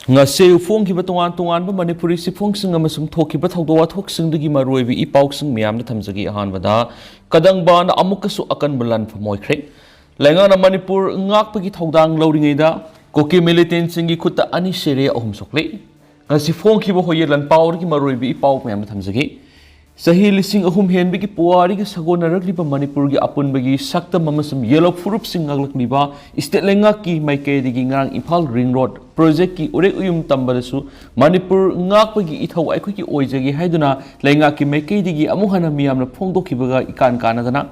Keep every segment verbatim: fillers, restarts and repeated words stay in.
ꯉꯁꯤ ꯐꯣꯡꯈꯤꯕ ꯇꯣꯉꯥꯟ ꯇꯣꯉꯥꯟꯕ ꯃꯅꯤꯄꯨꯔꯤ ꯆꯦꯐꯣꯡꯁꯤꯡ ꯑꯃꯁꯨꯡ ꯊꯣꯛꯈꯤꯕ ꯊꯧꯗꯣꯛ ꯋꯥꯊꯣꯛꯁꯤꯡꯗꯨꯒꯤ ꯃꯔꯨꯑꯣꯏꯕ ꯏ ꯄꯥꯎꯁꯤꯡ ꯃꯌꯥꯝꯗ ꯊꯝꯖꯒꯦ꯫ ꯑꯍꯥꯟꯕꯗ, ꯀꯗꯪꯕꯥꯟ ꯑꯃꯨꯛꯀꯁꯨ ꯑꯀꯟꯕ ꯂꯥꯟꯐꯝ ꯑꯣꯏꯈ꯭ꯔꯦ꯫ ꯂꯩꯉꯥꯛꯅ ꯃꯅꯤꯄꯨꯔ ꯉꯥꯛꯄꯒꯤ ꯊꯧꯗꯥꯡ ꯂꯧꯔꯤꯉꯩꯗ ꯀꯨꯀꯤ ꯃꯤꯂꯤꯇꯦꯟꯁꯤꯡꯒꯤ ꯈꯨꯠꯇ ꯑꯅꯤ ꯁꯤꯔꯦ, ꯑꯍꯨꯝ ꯁꯣꯛꯂꯦ꯫ ꯉꯁꯤ ꯐꯣꯡꯈꯤꯕ ꯍꯣꯌꯦ ꯂꯥꯟꯄꯥꯎꯗꯒꯤ ꯃꯔꯨꯑꯣꯏꯕ ꯏ ꯄꯥꯎ ꯃꯌꯥꯝꯗ ꯊꯝꯖꯒꯦ꯫ ꯆꯍꯤ ꯂꯤꯁꯤꯡ ꯑꯍꯨꯝ ꯍꯦꯟꯕꯒꯤ ꯄꯨꯋꯥꯔꯤꯒ ꯁꯥꯒꯣꯟꯅꯔꯛꯂꯤꯕ ꯃꯅꯤꯄꯨꯔꯒꯤ ꯑꯄꯨꯟꯕꯒꯤ ꯁꯛꯇꯝ ꯑꯃꯁꯨꯡ ꯌꯦꯜꯍꯧ ꯐꯨꯔꯨꯞꯁꯤꯡ ꯉꯥꯛꯂꯛꯂꯤꯕ state ꯂꯩꯉꯥꯛꯀꯤ ꯃꯥꯏꯀꯩꯗꯒꯤ ꯉꯔꯥꯡ ꯏꯝꯐꯥꯜ ring road projectꯀꯤ ꯎꯔꯦꯛ ꯎꯌꯨꯝ ꯇꯝꯕꯗꯁꯨ ꯃꯅꯤꯄꯨꯔ ꯉꯥꯛꯄꯒꯤ ꯏꯊꯧ ꯑꯩꯈꯣꯏꯒꯤ ꯑꯣꯏꯖꯒꯦ ꯍꯥꯏꯗꯨꯅ ꯂꯩꯉꯥꯛꯀꯤ ꯃꯥꯏꯀꯩꯗꯒꯤ ꯑꯃꯨꯛ ꯍꯟꯅ ꯃꯤꯌꯥꯝꯅ ꯐꯣꯡꯗꯣꯛꯈꯤꯕꯒ ꯏꯀꯥꯟ ꯀꯥꯟꯅꯗꯅ,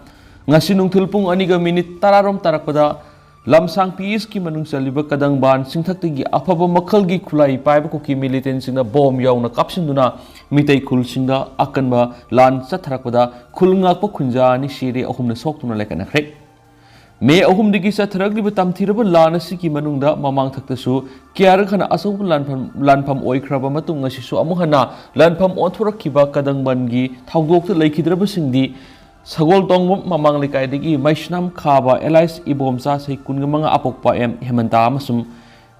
ꯉꯁꯤ ꯅꯨꯡꯊꯤꯜ ꯄꯨꯡ ꯑꯅꯤꯒ ꯃꯤꯅꯤꯠ ꯇꯔꯥꯔꯣꯝ ꯇꯥꯔꯛꯄꯗ ꯂꯝꯁꯥꯡ PSꯀꯤ ꯃꯅꯨꯡ ꯆꯜꯂꯤꯕ ꯀꯗꯪꯕꯥꯟ ꯆꯤꯡꯊꯛꯇꯒꯤ ꯑꯐꯕ ꯃꯈꯜꯒꯤ ꯈꯨꯠꯂꯥꯏ ꯄꯥꯏꯕ ꯀꯨꯀꯤ ꯃꯤꯂꯤꯇꯦꯟꯁꯤꯡꯅ ꯕꯣꯝ ꯌꯥꯎꯅ ꯀꯥꯞꯁꯤꯟꯗꯨꯅ ꯃꯤꯇꯩ ꯈꯨꯜꯁꯤꯡꯗ ꯑꯀꯟꯕ ꯂꯥꯟ ꯆꯠꯊꯔꯛꯄꯗ ꯈꯨꯜ ꯉꯥꯛꯄ ꯈꯨꯟꯖꯥ ꯑꯅꯤ ꯁꯤꯔꯦ, ꯑꯍꯨꯝꯅ ꯁꯣꯛꯇꯨꯅ ꯂꯩꯈꯠꯅꯈ꯭ꯔꯦ꯫ ꯃꯦ ꯑꯍꯨꯝꯗꯒꯤ ꯆꯠꯊꯔꯛꯂꯤꯕ ꯇꯝꯊꯤꯔꯕ ꯂꯥꯟ ꯑꯁꯤꯒꯤ ꯃꯅꯨꯡꯗ ꯃꯃꯥꯡꯊꯛꯇꯁꯨ ꯀꯌꯥꯔꯛ ꯍꯟꯅ ꯑꯆꯧꯕ ꯂꯥꯟꯐꯝ, ꯂꯥꯟꯐꯝ ꯑꯣꯏꯈ꯭ꯔꯕ ꯃꯇꯨꯡ, ꯉꯁꯤꯁꯨ ꯑꯃꯨꯛ ꯍꯟꯅ ꯂꯥꯟꯐꯝ ꯑꯣꯟꯊꯣꯔꯛꯈꯤꯕ ꯀꯗꯪꯕꯟꯒꯤ ꯊꯧꯗꯣꯛꯇ ꯂꯩꯈꯤꯗ꯭ꯔꯕꯁꯤꯡꯗꯤ ꯁꯒꯣꯜꯇꯣꯡꯕꯝ ꯃꯃꯥꯡ ꯂꯩꯀꯥꯏꯗꯒꯤ ꯃꯩꯁꯅꯥꯝ ꯈꯥꯕ alias ꯏꯕꯣꯝꯆꯥ ꯆꯍꯤ ꯀꯨꯟꯃꯉꯥ ꯑꯄꯣꯛꯄ M ꯍꯦꯃꯟꯇꯥ ꯑꯃꯁꯨꯡ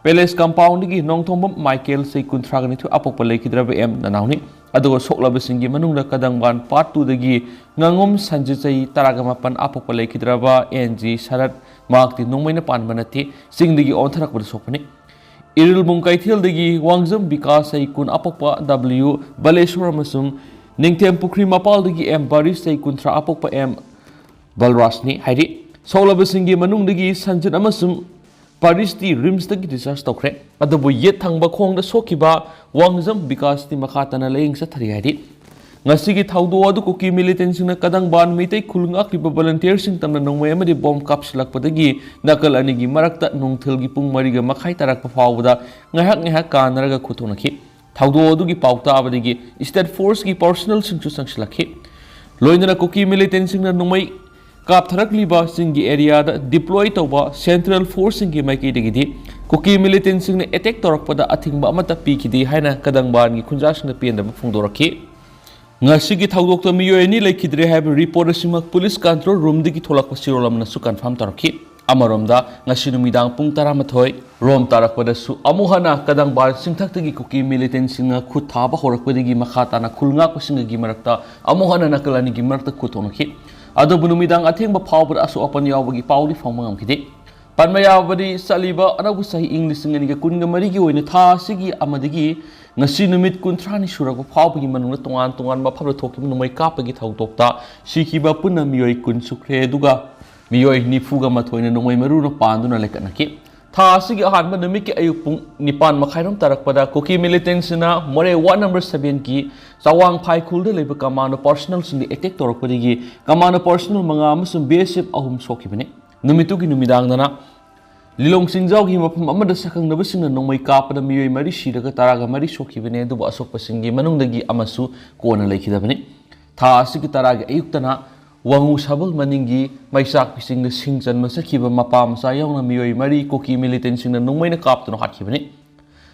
Palace compoundꯗꯒꯤ ꯅꯣꯡꯊꯣꯡꯕꯝ ꯃꯥꯏꯀꯦꯜ ꯆꯍꯤ ꯀꯨꯟꯊ꯭ꯔꯥ ꯅꯤꯊꯣꯏ ꯑꯄꯣꯛꯄ ꯂꯩꯈꯤꯗ꯭ꯔꯕ M ꯅꯅꯥꯎꯅꯤ꯫ ꯑꯗꯨꯒ ꯁꯣꯛꯂꯕꯁꯤꯡꯒꯤ ꯃꯅꯨꯡꯗ ꯀꯗꯪꯕꯥꯟ part twoꯗꯒꯤ ꯉꯥꯉꯣꯝ ꯁꯟꯖꯤꯠ ꯆꯍꯤ ꯇꯔꯥꯒ ꯃꯥꯄꯟ ꯑꯄꯣꯛꯄ ꯂꯩꯈꯤꯗ꯭ꯔꯕ N G ꯁꯔꯠ, ꯃꯍꯥꯛꯇꯤ ꯅꯣꯡꯃꯩꯅ ꯄꯥꯟꯕ ꯅꯠꯇꯦ, ꯆꯤꯡꯗꯒꯤ ꯑꯣꯟꯊꯔꯛꯄꯗ ꯁꯣꯛꯄꯅꯤ꯫ ꯏꯔꯤꯜꯕꯨꯡ ꯀꯩꯊꯦꯜꯗꯒꯤ ꯋꯥꯡꯖꯝ ꯕꯤꯀꯥꯁ ꯆꯍꯤ ꯀꯨꯟ ꯑꯄꯣꯛꯄ W ꯕꯂꯦꯁꯣꯔ ꯑꯃꯁꯨꯡ ꯅꯤꯡꯊꯦꯝ ꯄꯨꯈ꯭ꯔꯤ ꯃꯄꯥꯜꯗꯒꯤ M ꯕꯥꯔꯤꯁ ꯆꯍꯤ ꯀꯨꯟꯊ꯭ꯔꯥ ꯑꯄꯣꯛꯄ M ꯕꯜꯔꯥꯖꯅꯤ ꯍꯥꯏꯔꯤ꯫ ꯁꯣꯛꯂꯕꯁꯤꯡꯒꯤ ꯃꯅꯨꯡꯗꯒꯤ ꯁꯟꯖꯤꯠ ꯑꯃꯁꯨꯡ ꯕꯥꯔꯤꯁꯇꯤ RIMSꯇꯒꯤ discharge ꯇꯧꯈ꯭ꯔꯦ꯫ ꯑꯗꯨꯕꯨ ꯌꯦꯠ ꯊꯪꯕ ꯈꯣꯡꯗ ꯁꯣꯛꯈꯤꯕ ꯋꯥꯡꯖꯝ ꯕꯤꯀꯥꯁꯇꯤ ꯃꯈꯥ ꯇꯥꯅ ꯂꯥꯌꯦꯡ ꯆꯠꯊꯔꯤ ꯍꯥꯏꯔꯤ꯫ ꯉꯁꯤꯒꯤ ꯊꯧꯗꯣꯛ ꯑꯗꯨ ꯀꯨꯀꯤ ꯃꯤꯂꯤꯇꯦꯟꯁꯤꯡꯅ ꯀꯗꯪꯕꯥꯟ ꯃꯩꯇꯩ ꯈꯨꯜ ꯉꯥꯛꯂꯤꯕ ꯚꯣꯂꯟꯇꯤꯌꯔꯁꯤꯡ ꯇꯝꯅ ꯅꯣꯡꯃꯩ ꯑꯃꯗꯤ ꯕꯣꯝ ꯀꯥꯞꯁꯤꯜꯂꯛꯄꯗꯒꯤ ꯅꯥꯀꯜ ꯑꯅꯤꯒꯤ ꯃꯔꯛꯇ ꯅꯨꯡꯊꯤꯜꯒꯤ ꯄꯨꯡ ꯃꯔꯤꯒ ꯃꯈꯥꯏ ꯇꯥꯔꯛꯄ ꯐꯥꯎꯕꯗ ꯉꯥꯏꯍꯥꯛ ꯉꯥꯏꯍꯥꯛ ꯀꯥꯟꯅꯔꯒ ꯈꯨꯠꯊꯣꯛꯅꯈꯤ꯫ ꯊꯧꯗꯣꯛ ꯑꯗꯨꯒꯤ ꯄꯥꯎ ꯇꯥꯕꯗꯒꯤ state forceꯀꯤ personnelꯁꯤꯡꯁꯨ ꯆꯪꯁꯤꯜꯂꯛꯈꯤ꯫ ꯂꯣꯏꯅꯅ ꯀꯨꯀꯤ ꯃꯤꯂꯤꯇꯦꯟꯁꯤꯡꯅ ꯅꯣꯡꯃꯩ ꯀꯥꯞꯊꯔꯛꯂꯤꯕꯁꯤꯡꯒꯤ areaꯗ deploy ꯇꯧꯕ central forceꯁꯤꯡꯒꯤ ꯃꯥꯏꯀꯩꯗꯒꯤꯗꯤ ꯀꯨꯀꯤ ꯃꯤꯂꯤꯇꯦꯟꯁꯤꯡꯅ attack ꯇꯧꯔꯛꯄꯗ ꯑꯊꯤꯡꯕ ꯑꯃꯠꯇ ꯄꯤꯈꯤꯗꯦ ꯍꯥꯏꯅ ꯀꯗꯪꯕꯥꯟꯒꯤ ꯈꯨꯟꯖꯥꯁꯤꯡꯅ ꯄꯦꯟꯗꯕ ꯐꯣꯡꯗꯣꯔꯛꯈꯤ꯫ ꯉꯁꯤꯒꯤ ꯊꯧꯗꯣꯛꯇ ꯃꯤꯑꯣꯏ ꯑꯅꯤ ꯂꯩꯈꯤꯗ꯭ꯔꯦ ꯍꯥꯏꯕ report ꯑꯁꯤꯃꯛ police control roomꯗꯒꯤ ꯊꯣꯛꯂꯛꯄ ꯆꯦꯔꯣꯜ ꯑꯃꯅꯁꯨ confirm ꯇꯧꯔꯛꯈꯤ꯫ ꯑꯃꯔꯣꯝꯗ, ꯉꯁꯤ ꯅꯨꯃꯤꯗꯥꯡ ꯄꯨꯡ ꯇꯔꯥꯃꯥꯊꯣꯏ ꯔꯣꯝ ꯇꯥꯔꯛꯄꯗꯁꯨ ꯑꯃꯨꯛ ꯍꯟꯅ ꯀꯗꯪꯕꯥꯟ ꯆꯤꯡꯊꯛꯇꯒꯤ ꯀꯨꯀꯤ militantꯁꯤꯡꯅ ꯈꯨꯠ ꯊꯥꯕ ꯍꯧꯔꯛꯄꯗꯒꯤ ꯃꯈꯥ ꯇꯥꯅ ꯈꯨꯜ ꯉꯥꯛꯄꯁꯤꯡꯒꯤ ꯃꯔꯛꯇ ꯑꯃꯨꯛ ꯍꯟꯅ ꯅꯥꯀꯜ ꯑꯅꯤꯒꯤ ꯃꯔꯛꯇ ꯈꯨꯠ ꯊꯣꯛꯅꯈꯤ꯫ ꯑꯗꯨꯕꯨ ꯅꯨꯃꯤꯗꯥꯡ ꯑꯊꯦꯡꯕ ꯐꯥꯎꯕꯗ ꯑꯁꯣꯛ ꯑꯄꯟ ꯌꯥꯎꯕꯒꯤ ꯄꯥꯎꯗꯤ ꯐꯪꯕ ꯉꯝꯈꯤꯗꯦ꯫ ꯄꯟꯕ ꯌꯥꯕꯗꯤ, ꯆꯠꯂꯤꯕ ꯑꯅꯧꯕ ꯆꯍꯤ ꯏꯪ ꯂꯤꯁꯤꯡ ꯑꯅꯤꯒ ꯀꯨꯟꯒ ꯃꯔꯤꯒꯤ ꯑꯣꯏꯅ ꯊꯥ ꯑꯁꯤꯒꯤ ꯑꯃꯗꯒꯤ ꯉꯁꯤ ꯅꯨꯃꯤꯠ ꯀꯨꯟꯊ꯭ꯔꯥꯅꯤ ꯁꯨꯔꯛꯄ ꯐꯥꯎꯕꯒꯤ ꯃꯅꯨꯡꯗ ꯇꯣꯉꯥꯟ ꯇꯣꯉꯥꯟꯕ ꯃꯐꯝꯗ ꯊꯣꯛꯈꯤꯕ ꯅꯣꯡꯃꯩ ꯀꯥꯞꯄꯒꯤ ꯊꯧꯗꯣꯛꯇ ꯁꯤꯈꯤꯕ ꯄꯨꯟꯅ ꯃꯤꯑꯣꯏ ꯀꯨꯟ ꯁꯨꯈ꯭ꯔꯦ, ꯑꯗꯨꯒ ꯃꯤꯑꯣꯏ ꯅꯤꯐꯨꯒ ꯃꯥꯊꯣꯏꯅ ꯅꯣꯡꯃꯩ ꯃꯔꯨꯅ ꯄꯥꯟꯗꯨꯅ ꯂꯩꯀꯠꯅꯈꯤ꯫ ꯊꯥ ꯑꯁꯤꯒꯤ ꯑꯍꯥꯟꯕ ꯅꯨꯃꯤꯠꯀꯤ ꯑꯌꯨꯛ ꯄꯨꯡ ꯅꯤꯄꯥꯟ ꯃꯈꯥꯏꯔꯣꯝ ꯇꯥꯔꯛꯄꯗ ꯀꯨꯀꯤ militantꯁꯤꯡꯅ ꯃꯣꯔꯦ ward number sevenꯒꯤ ꯆꯋꯥꯡ ꯐꯥꯏꯈꯨꯜꯗ ꯂꯩꯕ commando personnelꯁꯤꯡꯗ attack ꯇꯧꯔꯛꯄꯗꯒꯤ commando personnel ꯃꯉꯥ ꯑꯃꯁꯨꯡ BSF ꯑꯍꯨꯝ ꯁꯣꯛꯈꯤꯕꯅꯤ꯫ ꯅꯨꯃꯤꯠꯇꯨꯒꯤ ꯅꯨꯃꯤꯗꯥꯡꯗꯅ ꯂꯤꯂꯣꯡ ꯆꯤꯡꯖꯥꯎꯒꯤ ꯃꯐꯝ ꯑꯃꯗ ꯁꯛꯈꯪꯅꯕꯁꯤꯡꯅ ꯅꯣꯡꯃꯩ ꯀꯥꯞꯄꯗ ꯃꯤꯑꯣꯏ ꯃꯔꯤ ꯁꯤꯔꯒ ꯇꯔꯥꯒ ꯃꯔꯤ ꯁꯣꯛꯈꯤꯕꯅꯤ, ꯑꯗꯨꯕꯨ ꯑꯁꯣꯛꯄꯁꯤꯡꯒꯤ ꯃꯅꯨꯡꯗꯒꯤ ꯑꯃꯁꯨ ꯀꯣꯟꯅ ꯂꯩꯈꯤꯗꯕꯅꯤ꯫ ꯊꯥ ꯑꯁꯤꯒꯤ ꯇꯔꯥꯒꯤ ꯑꯌꯨꯛꯇꯅ ꯋꯥꯉꯨ ꯁꯥꯕꯜ ꯃꯅꯤꯡꯒꯤ ꯃꯩꯆꯥꯛꯄꯤꯁꯤꯡꯗ ꯁꯤꯡ ꯆꯟꯕ ꯆꯠꯈꯤꯕ ꯃꯄꯥ ꯃꯆꯥ ꯌꯥꯎꯅ ꯃꯤꯑꯣꯏ ꯃꯔꯤ ꯀꯨꯀꯤ militantꯁꯤꯡꯅ ꯅꯣꯡꯃꯩꯅ ꯀꯥꯞꯇꯨꯅ ꯍꯥꯠꯈꯤꯕꯅꯤ꯫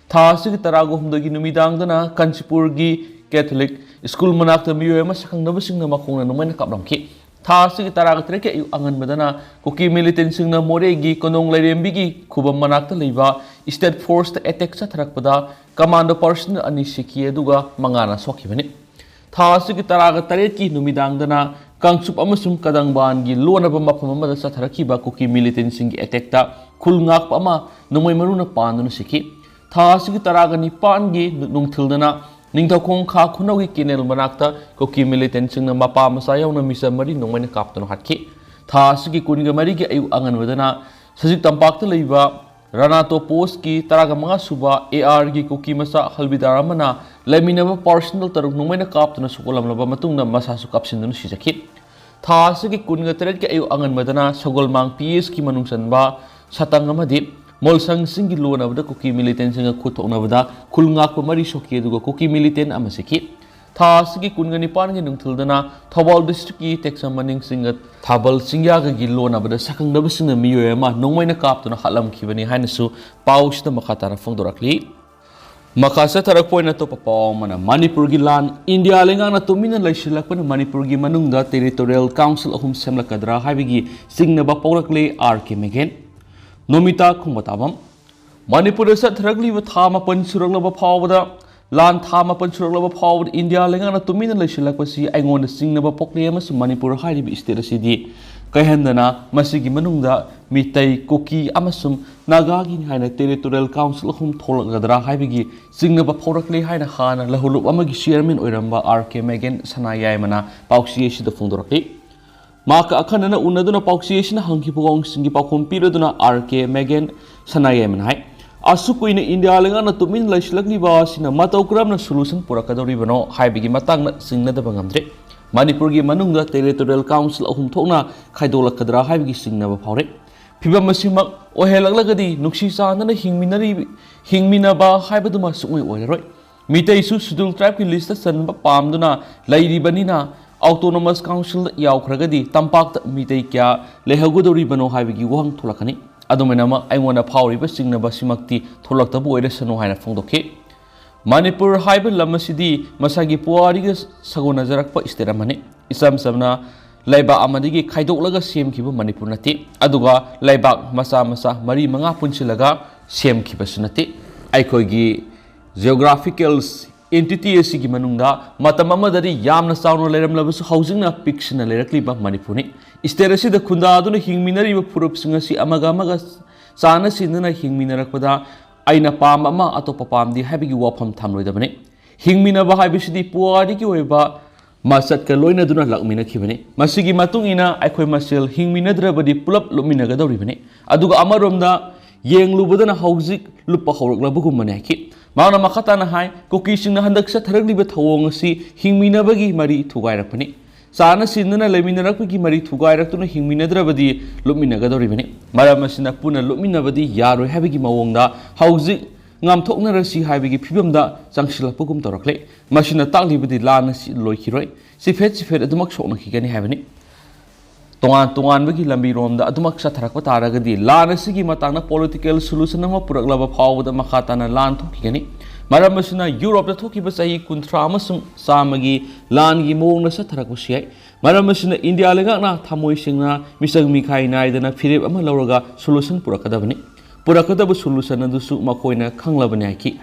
ꯊꯥ ꯑꯁꯤꯒꯤ ꯇꯔꯥꯒ ꯍꯨꯝꯗꯣꯏꯒꯤ ꯅꯨꯃꯤꯗꯥꯡꯗꯅ ꯀꯥꯟꯆꯤꯄꯨꯔꯒꯤ Catholic school ꯃꯅꯥꯛꯇ ꯃꯤꯑꯣꯏ ꯑꯃ ꯁꯛꯈꯪꯅꯕꯁꯤꯡꯅ ꯃꯈꯣꯡꯅ ꯅꯣꯡꯃꯩꯅ ꯀꯥꯞꯂꯝꯈꯤ꯫ ꯊꯥ ꯑꯁꯤꯒꯤ ꯇꯔꯥꯒ ꯇꯔꯦꯠꯀꯤ ꯑꯌꯨꯛ ꯑꯉꯟꯕꯗꯅ ꯀꯨꯀꯤ militantꯁꯤꯡꯅ ꯃꯣꯔꯦꯒꯤ ꯀꯣꯅꯨꯡ ꯂꯥꯏꯔꯦꯝꯕꯤꯒꯤ ꯈꯨꯕꯝ ꯃꯅꯥꯛꯇ ꯂꯩꯕ state forceꯇ attack ꯆꯠꯊꯔꯛꯄꯗ commando personnel ꯑꯅꯤ ꯁꯤꯈꯤ, ꯑꯗꯨꯒ ꯃꯉꯥꯅ ꯁꯣꯛꯈꯤꯕꯅꯤ꯫ ꯊꯥ ꯑꯁꯤꯒꯤ ꯇꯔꯥꯒ ꯇꯔꯦꯠꯀꯤ ꯅꯨꯃꯤꯗꯥꯡꯗꯅ ꯀꯥꯡꯆꯨꯞ ꯑꯃꯁꯨꯡ ꯀꯗꯪꯕꯥꯟꯒꯤ ꯂꯣꯟꯅꯕ ꯃꯐꯝ ꯑꯃꯗ ꯆꯠꯊꯔꯛꯈꯤꯕ ꯀꯨꯀꯤ militantꯁꯤꯡꯒꯤ attackꯇ ꯈꯨꯜ ꯉꯥꯛꯄ ꯑꯃ ꯅꯣꯡꯃꯩ ꯃꯔꯨꯅ ꯄꯥꯟꯗꯨꯅ ꯁꯤꯈꯤ꯫ ꯊꯥ ꯑꯁꯤꯒꯤ ꯇꯔꯥꯒ ꯅꯤꯄꯥꯟꯒꯤ ꯅꯨ-, ꯅꯨꯡꯊꯤꯜꯗꯅ ꯅꯤꯡꯊꯧꯈꯣꯡ ꯈꯥ ꯈꯨꯅꯧꯒꯤ canal ꯃꯅꯥꯛꯇ ꯀꯨꯀꯤ militantꯁꯤꯡꯅ ꯃꯄꯥ ꯃꯆꯥ ꯌꯥꯎꯅ ꯃꯤꯆꯝ ꯃꯔꯤ ꯅꯣꯡꯃꯩꯅ ꯀꯥꯞꯇꯨꯅ ꯍꯥꯠꯈꯤ꯫ ꯊꯥ ꯑꯁꯤꯒꯤ ꯀꯨꯟꯒ ꯃꯔꯤꯒꯤ ꯑꯌꯨꯛ ꯑꯉꯟꯕꯗꯅ ꯁꯖꯤꯛ ꯇꯝꯄꯥꯛꯇ ꯂꯩꯕ ꯔꯅꯥꯇꯣ postꯀꯤ ꯇꯔꯥꯒ ꯃꯉꯥ ꯁꯨꯕ ARꯒꯤ ꯀꯨꯀꯤ ꯃꯆꯥ ꯍꯜꯕꯤꯗꯥꯔ ꯑꯃꯅ ꯂꯩꯃꯤꯟꯅꯕ personnel ꯇꯔꯨꯛ ꯅꯣꯡꯃꯩꯅ ꯀꯥꯞꯇꯨꯅ ꯁꯣꯛꯍꯜꯂꯝꯂꯕ ꯃꯇꯨꯡꯗ ꯃꯁꯥꯁꯨ ꯀꯥꯞꯁꯤꯟꯗꯨꯅ ꯁꯤꯖꯈꯤ꯫ ꯊꯥ ꯑꯁꯤꯒꯤ ꯀꯨꯟꯒ ꯇꯔꯦꯠꯀꯤ ꯑꯌꯨꯛ ꯑꯉꯟꯕꯗꯅ ꯁꯒꯣꯜꯃꯥꯡ PSꯀꯤ ꯃꯅꯨꯡ ꯆꯟꯕ ꯁꯇꯪ ꯑꯃꯗꯤ ꯃꯣꯜꯁꯪꯁꯤꯡꯒꯤ ꯂꯣꯟꯅꯕꯗ ꯀꯨꯀꯤ militantꯁꯤꯡꯒ ꯈꯨꯠ ꯊꯣꯛꯅꯕꯗ ꯈꯨꯜ ꯉꯥꯛꯄ ꯃꯔꯤ ꯁꯣꯛꯈꯤ, ꯑꯗꯨꯒ ꯀꯨꯀꯤ militant ꯑꯃ ꯁꯤꯈꯤ꯫ ꯊꯥ ꯑꯁꯤꯒꯤ ꯀꯨꯟꯒ ꯅꯤꯄꯥꯟꯒꯤ ꯅꯨꯡꯊꯤꯜꯗꯅ ꯊꯧꯕꯥꯜ districtꯀꯤ ꯇꯦꯛꯆꯝ ꯃꯅꯤꯡ ꯆꯤꯡꯒ ꯊꯥꯕꯜ ꯆꯤꯡꯌꯥꯒꯒꯤ ꯂꯣꯟꯅꯕꯗ ꯁꯛꯈꯪꯗꯕꯁꯤꯡꯅ ꯃꯤꯑꯣꯏ ꯑꯃ ꯅꯣꯡꯃꯩꯅ ꯀꯥꯞꯇꯨꯅ ꯍꯥꯠꯂꯝꯈꯤꯕꯅꯤ ꯍꯥꯏꯅꯁꯨ ꯄꯥꯎꯁꯤꯗ ꯃꯈꯥ ꯇꯥꯅ ꯐꯣꯡꯗꯣꯔꯛꯂꯤ꯫ ꯃꯈꯥ ꯆꯠꯊꯔꯛꯄ ꯑꯣꯏꯅ ꯑꯇꯣꯞꯄ ꯄꯥꯎ ꯑꯃꯅ, ꯃꯅꯤꯄꯨꯔꯒꯤ ꯂꯥꯟ, ꯏꯟꯗꯤꯌꯥ ꯂꯩꯉꯥꯛꯅ ꯇꯨꯃꯤꯟꯅ ꯂꯩꯁꯤꯜꯂꯛꯄꯅ ꯃꯅꯤꯄꯨꯔꯒꯤ ꯃꯅꯨꯡꯗ territorial council ꯑꯍꯨꯝ ꯁꯦꯝꯂꯛꯀꯗ꯭ꯔꯥ ꯍꯥꯏꯕꯒꯤ ꯆꯤꯡꯅꯕ ꯄꯣꯛꯂꯛꯂꯦ꯫ ꯑꯥꯔ ꯀꯦ ꯃꯦꯒꯦꯟ꯫ ꯅꯣꯃꯤꯇꯥ ꯈꯣꯡꯕꯇꯥꯕꯝ꯫ ꯃꯅꯤꯄꯨꯔꯗ ꯆꯠꯊꯔꯛꯂꯤꯕ ꯊꯥ ꯃꯥꯄꯟ ꯁꯨꯔꯛꯂꯕ ꯐꯥꯎꯕꯗ, ꯂꯥꯟ ꯊꯥ ꯃꯥꯄꯟ ꯁꯨꯔꯛꯂꯕ ꯐꯥꯎꯕꯗ ꯏꯟꯗꯤꯌꯥ ꯂꯩꯉꯥꯛꯅ ꯇꯨꯃꯤꯟꯅ ꯂꯩꯁꯤꯜꯂꯛꯄꯁꯤ ꯑꯩꯉꯣꯟꯗ ꯆꯤꯡꯅꯕ ꯄꯣꯛꯂꯦ ꯑꯃꯁꯨꯡ ꯃꯅꯤꯄꯨꯔ ꯍꯥꯏꯔꯤꯕ state ꯑꯁꯤꯗꯤ ꯀꯥꯏꯍꯟꯗꯅ ꯃꯁꯤꯒꯤ ꯃꯅꯨꯡꯗ ꯃꯤꯇꯩ, ꯀꯨꯀꯤ ꯑꯃꯁꯨꯡ ꯅꯥꯒꯥꯒꯤꯅꯤ ꯍꯥꯏꯅ territorial council ꯑꯍꯨꯝ ꯊꯣꯛꯂꯛꯀꯗ꯭ꯔꯥ ꯍꯥꯏꯕꯒꯤ ꯆꯤꯡꯅꯕ ꯐꯥꯎꯔꯛꯂꯦ ꯍꯥꯏꯅ ꯍꯥꯟꯅ ꯂꯧꯍꯨꯂꯨꯞ ꯑꯃꯒꯤ chairman ꯑꯣꯏꯔꯝꯕ ꯑꯥꯔ ꯀꯦ ꯃꯦꯒꯦꯟ ꯁꯅꯥꯌꯥꯏꯃꯅ ꯄꯥꯎꯆꯦ ꯑꯁꯤꯗ ꯐꯣꯡꯗꯣꯔꯛꯂꯤ꯫ ꯃꯍꯥꯛꯀ ꯑꯈꯟꯅꯅ ꯎꯅꯗꯨꯅ ꯄꯥꯎꯆꯦ ꯑꯁꯤꯅ ꯍꯪꯈꯤꯕ ꯋꯥꯍꯪꯁꯤꯡꯒꯤ ꯄꯥꯎꯈꯨꯝ ꯄꯤꯔꯗꯨꯅ ꯑꯥꯔ ꯀꯦ ꯃꯦꯒꯦꯟ ꯁꯅꯥꯌꯥꯏꯃꯅ ꯍꯥꯏ, ꯑꯁꯨꯛ ꯀꯨꯏꯅ ꯏꯟꯗꯤꯌꯥ ꯂꯩꯉꯥꯛꯅ ꯇꯨꯃꯤꯟ ꯂꯩꯁꯤꯜꯂꯛꯂꯤꯕ ꯑꯁꯤꯅ ꯃꯇꯧ ꯀꯔꯝꯅ solution ꯄꯨꯔꯛꯀꯗꯧꯔꯤꯕꯅꯣ ꯍꯥꯏꯕꯒꯤ ꯃꯇꯥꯡꯗ ꯆꯤꯡꯅꯗꯕ ꯉꯝꯗ꯭ꯔꯦ꯫ ꯃꯅꯤꯄꯨꯔꯒꯤ ꯃꯅꯨꯡꯗ territorial council ꯑꯍꯨꯝ ꯊꯣꯛꯅ ꯈꯥꯏꯗꯣꯛꯂꯛꯀꯗ꯭ꯔꯥ ꯍꯥꯏꯕꯒꯤ ꯆꯤꯡꯅꯕ ꯐꯥꯎꯔꯦ꯫ ꯐꯤꯕꯝ ꯑꯁꯤꯃꯛ ꯑꯣꯏꯍꯜꯂꯛꯂꯒꯗꯤ ꯅꯨꯡꯁꯤ ꯆꯥꯟꯅꯅ ꯍꯤꯡꯃꯤꯟꯅꯔꯤ-, ꯍꯤꯡꯃꯤꯟꯅꯕ ꯍꯥꯏꯕꯗꯨꯃ ꯁꯨꯡꯑꯣꯏ ꯑꯣꯏꯔꯔꯣꯏ꯫ ꯃꯤꯇꯩꯁꯨ Scheduled Tribeꯀꯤ listꯇ ꯆꯟꯕ ꯄꯥꯝꯗꯨꯅ ꯂꯩꯔꯤꯕꯅꯤꯅ, Autonomous Councilꯗ ꯌꯥꯎꯈ꯭ꯔꯒꯗꯤ ꯇꯝꯄꯥꯛꯇ ꯃꯤꯇꯩ ꯀꯌꯥ ꯂꯩꯍꯧꯒꯗꯧꯔꯤꯕꯅꯣ ꯍꯥꯏꯕꯒꯤ ꯋꯥꯍꯪ ꯊꯣꯛꯂꯛꯀꯅꯤ꯫ ꯑꯗꯨꯃꯥꯏꯅꯃꯛ ꯑꯩꯉꯣꯟꯗ ꯐꯥꯎꯔꯤꯕ ꯆꯤꯡꯅꯕꯁꯤꯃꯛꯇꯤ ꯊꯣꯛꯂꯛꯇꯕ ꯑꯣꯏꯔꯁꯅꯨ ꯍꯥꯏꯅ ꯐꯣꯡꯗꯣꯛꯈꯤ꯫ ꯃꯅꯤꯄꯨꯔ ꯍꯥꯏꯕ ꯂꯝ ꯑꯁꯤꯗꯤ ꯃꯁꯥꯒꯤ ꯄꯨꯋꯥꯔꯤꯒ ꯁꯥꯒꯣꯟꯅꯖꯔꯛꯄ state ꯑꯃꯅꯤ꯫ ꯏꯆꯝ ꯆꯝꯅ ꯂꯩꯕꯥꯛ ꯑꯃꯗꯒꯤ ꯈꯥꯏꯗꯣꯛꯂꯒ ꯁꯦꯝꯈꯤꯕ ꯃꯅꯤꯄꯨꯔ ꯅꯠꯇꯦ, ꯑꯗꯨꯒ ꯂꯩꯕꯥꯛ ꯃꯆꯥ ꯃꯆꯥ ꯃꯔꯤ ꯃꯉꯥ ꯄꯨꯟꯁꯤꯜꯂꯒ ꯁꯦꯝꯈꯤꯕꯁꯨ ꯅꯠꯇꯦ꯫ ꯑꯩꯈꯣꯏꯒꯤ geographical entity ꯑꯁꯤꯒꯤ ꯃꯅꯨꯡꯗ ꯃꯇꯝ ꯑꯃꯗꯗꯤ ꯌꯥꯝꯅ ꯆꯥꯎꯅ ꯂꯩꯔꯝꯂꯕꯁꯨ, ꯍꯧꯖꯤꯛꯅ ꯄꯤꯛꯁꯤꯟꯅ ꯂꯩꯔꯛꯂꯤꯕ ꯃꯅꯤꯄꯨꯔꯅꯤ꯫ State ꯑꯁꯤꯗ ꯈꯨꯟꯗꯥꯗꯨꯅ ꯍꯤꯡꯃꯤꯟꯅꯔꯤꯕ ꯐꯨꯔꯨꯞꯁꯤꯡ ꯑꯁꯤ ꯑꯃꯒ ꯑꯃꯒ ꯆꯥꯟꯅ ꯁꯤꯟꯗꯨꯅ ꯍꯤꯡꯃꯤꯟꯅꯔꯛꯄꯗ ꯑꯩꯅ ꯄꯥꯝꯕ ꯑꯃ ꯑꯇꯣꯞꯄ ꯄꯥꯝꯗꯦ ꯍꯥꯏꯕꯒꯤ ꯋꯥꯐꯝ ꯊꯝꯂꯣꯏꯗꯕꯅꯤ꯫ ꯍꯤꯡꯃꯤꯟꯅꯕ ꯍꯥꯏꯕꯁꯤꯗꯤ ꯄꯨꯋꯥꯔꯤꯒꯤ ꯑꯣꯏꯕ ꯃꯆꯠꯀ ꯂꯣꯏꯅꯗꯨꯅ ꯂꯥꯛꯃꯤꯟꯅꯈꯤꯕꯅꯤ꯫ ꯃꯁꯤꯒꯤ ꯃꯇꯨꯡ ꯏꯟꯅ ꯑꯩꯈꯣꯏ ꯃꯁꯦꯜ ꯍꯤꯡꯃꯤꯟꯅꯗ꯭ꯔꯕꯗꯤ ꯄꯨꯂꯞ ꯂꯨꯞꯃꯤꯟꯅꯒꯗꯧꯔꯤꯕꯅꯤ꯫ ꯑꯗꯨꯒ ꯑꯃꯔꯣꯝꯗ ꯌꯦꯡꯂꯨꯕꯗꯅ ꯍꯧꯖꯤꯛ ꯂꯨꯞꯄ ꯍꯧꯔꯛꯂꯕꯒꯨꯝꯕꯅꯤ ꯍꯥꯏꯈꯤ꯫ ꯃꯍꯥꯛꯅ ꯃꯈꯥ ꯇꯥꯅ ꯍꯥꯏ, ꯀꯨꯀꯤꯁꯤꯡꯅ ꯍꯟꯗꯛ ꯆꯠꯊꯔꯛꯂꯤꯕ ꯊꯧꯑꯣꯡ ꯑꯁꯤ ꯍꯤꯡꯃꯤꯟꯅꯕꯒꯤ ꯃꯔꯤ ꯊꯨꯒꯥꯏꯔꯛꯄꯅꯤ꯫ ꯆꯥꯅ ꯁꯤꯟꯗꯨꯅ ꯂꯩꯃꯤꯟꯅꯔꯛꯄꯒꯤ ꯃꯔꯤ ꯊꯨꯒꯥꯏꯔꯛꯇꯨꯅ ꯍꯤꯡꯃꯤꯟꯅꯗ꯭ꯔꯕꯗꯤ ꯂꯨꯞꯃꯤꯟꯅꯒꯗꯧꯔꯤꯕꯅꯤ꯫ ꯃꯔꯝ ꯑꯁꯤꯅ ꯄꯨꯟꯅ ꯂꯨꯞꯃꯤꯟꯅꯕꯗꯤ ꯌꯥꯔꯣꯏ ꯍꯥꯏꯕꯒꯤ ꯃꯑꯣꯡꯗ ꯍꯧꯖꯤꯛ ꯉꯥꯝꯊꯣꯛꯅꯔꯁꯤ ꯍꯥꯏꯕꯒꯤ ꯐꯤꯕꯝꯗ ꯆꯪꯁꯤꯜꯂꯛꯄꯒꯨꯝ ꯇꯧꯔꯛꯂꯦ꯫ ꯃꯁꯤꯅ ꯇꯥꯛꯂꯤꯕꯗꯤ ꯂꯥꯟ ꯑꯁꯤ ꯂꯣꯏꯈꯤꯔꯣꯏ, ꯆꯤꯐꯦꯠ ꯆꯤꯐꯦꯠ ꯑꯗꯨꯃꯛ ꯁꯣꯛꯅꯈꯤꯒꯅꯤ ꯍꯥꯏꯕꯅꯤ꯫ ꯇꯣꯉꯥꯟ ꯇꯣꯉꯥꯟꯕꯒꯤ ꯂꯝꯕꯤꯔꯣꯝꯗ ꯑꯗꯨꯃꯛ ꯆꯠꯊꯔꯛꯄ ꯇꯥꯔꯒꯗꯤ ꯂꯥꯟ ꯑꯁꯤꯒꯤ ꯃꯇꯥꯡꯗ political solution ꯑꯃ ꯄꯨꯔꯛꯂꯕ ꯐꯥꯎꯕꯗ ꯃꯈꯥ ꯇꯥꯅ ꯂꯥꯟ ꯊꯣꯛꯈꯤꯒꯅꯤ꯫ ꯃꯔꯝ ꯑꯁꯤꯅ ꯌꯨꯔꯣꯞꯇ ꯊꯣꯛꯈꯤꯕ ꯆꯍꯤ ꯀꯨꯟꯊ꯭ꯔꯥ ꯑꯃꯁꯨꯡ ꯆꯥꯝꯃꯒꯤ ꯂꯥꯟꯒꯤ ꯃꯑꯣꯡꯗ ꯆꯠꯊꯔꯛꯄꯁꯨ ꯌꯥꯏ꯫ ꯃꯔꯝ ꯑꯁꯤꯅ ꯏꯟꯗꯤꯌꯥ ꯂꯩꯉꯥꯛꯅ ꯊꯃꯣꯏ ꯁꯦꯡꯅ ꯃꯤꯆꯪ ꯃꯤꯈꯥꯏ ꯅꯥꯏꯗꯅ ꯐꯤꯔꯦꯞ ꯑꯃ ꯂꯧꯔꯒ solution ꯄꯨꯔꯛꯀꯗꯕꯅꯤ꯫ ꯄꯨꯔꯛꯀꯗꯕ solution ꯑꯗꯨꯁꯨ ꯃꯈꯣꯏꯅ ꯈꯪꯂꯕꯅꯤ ꯍꯥꯏꯈꯤ꯫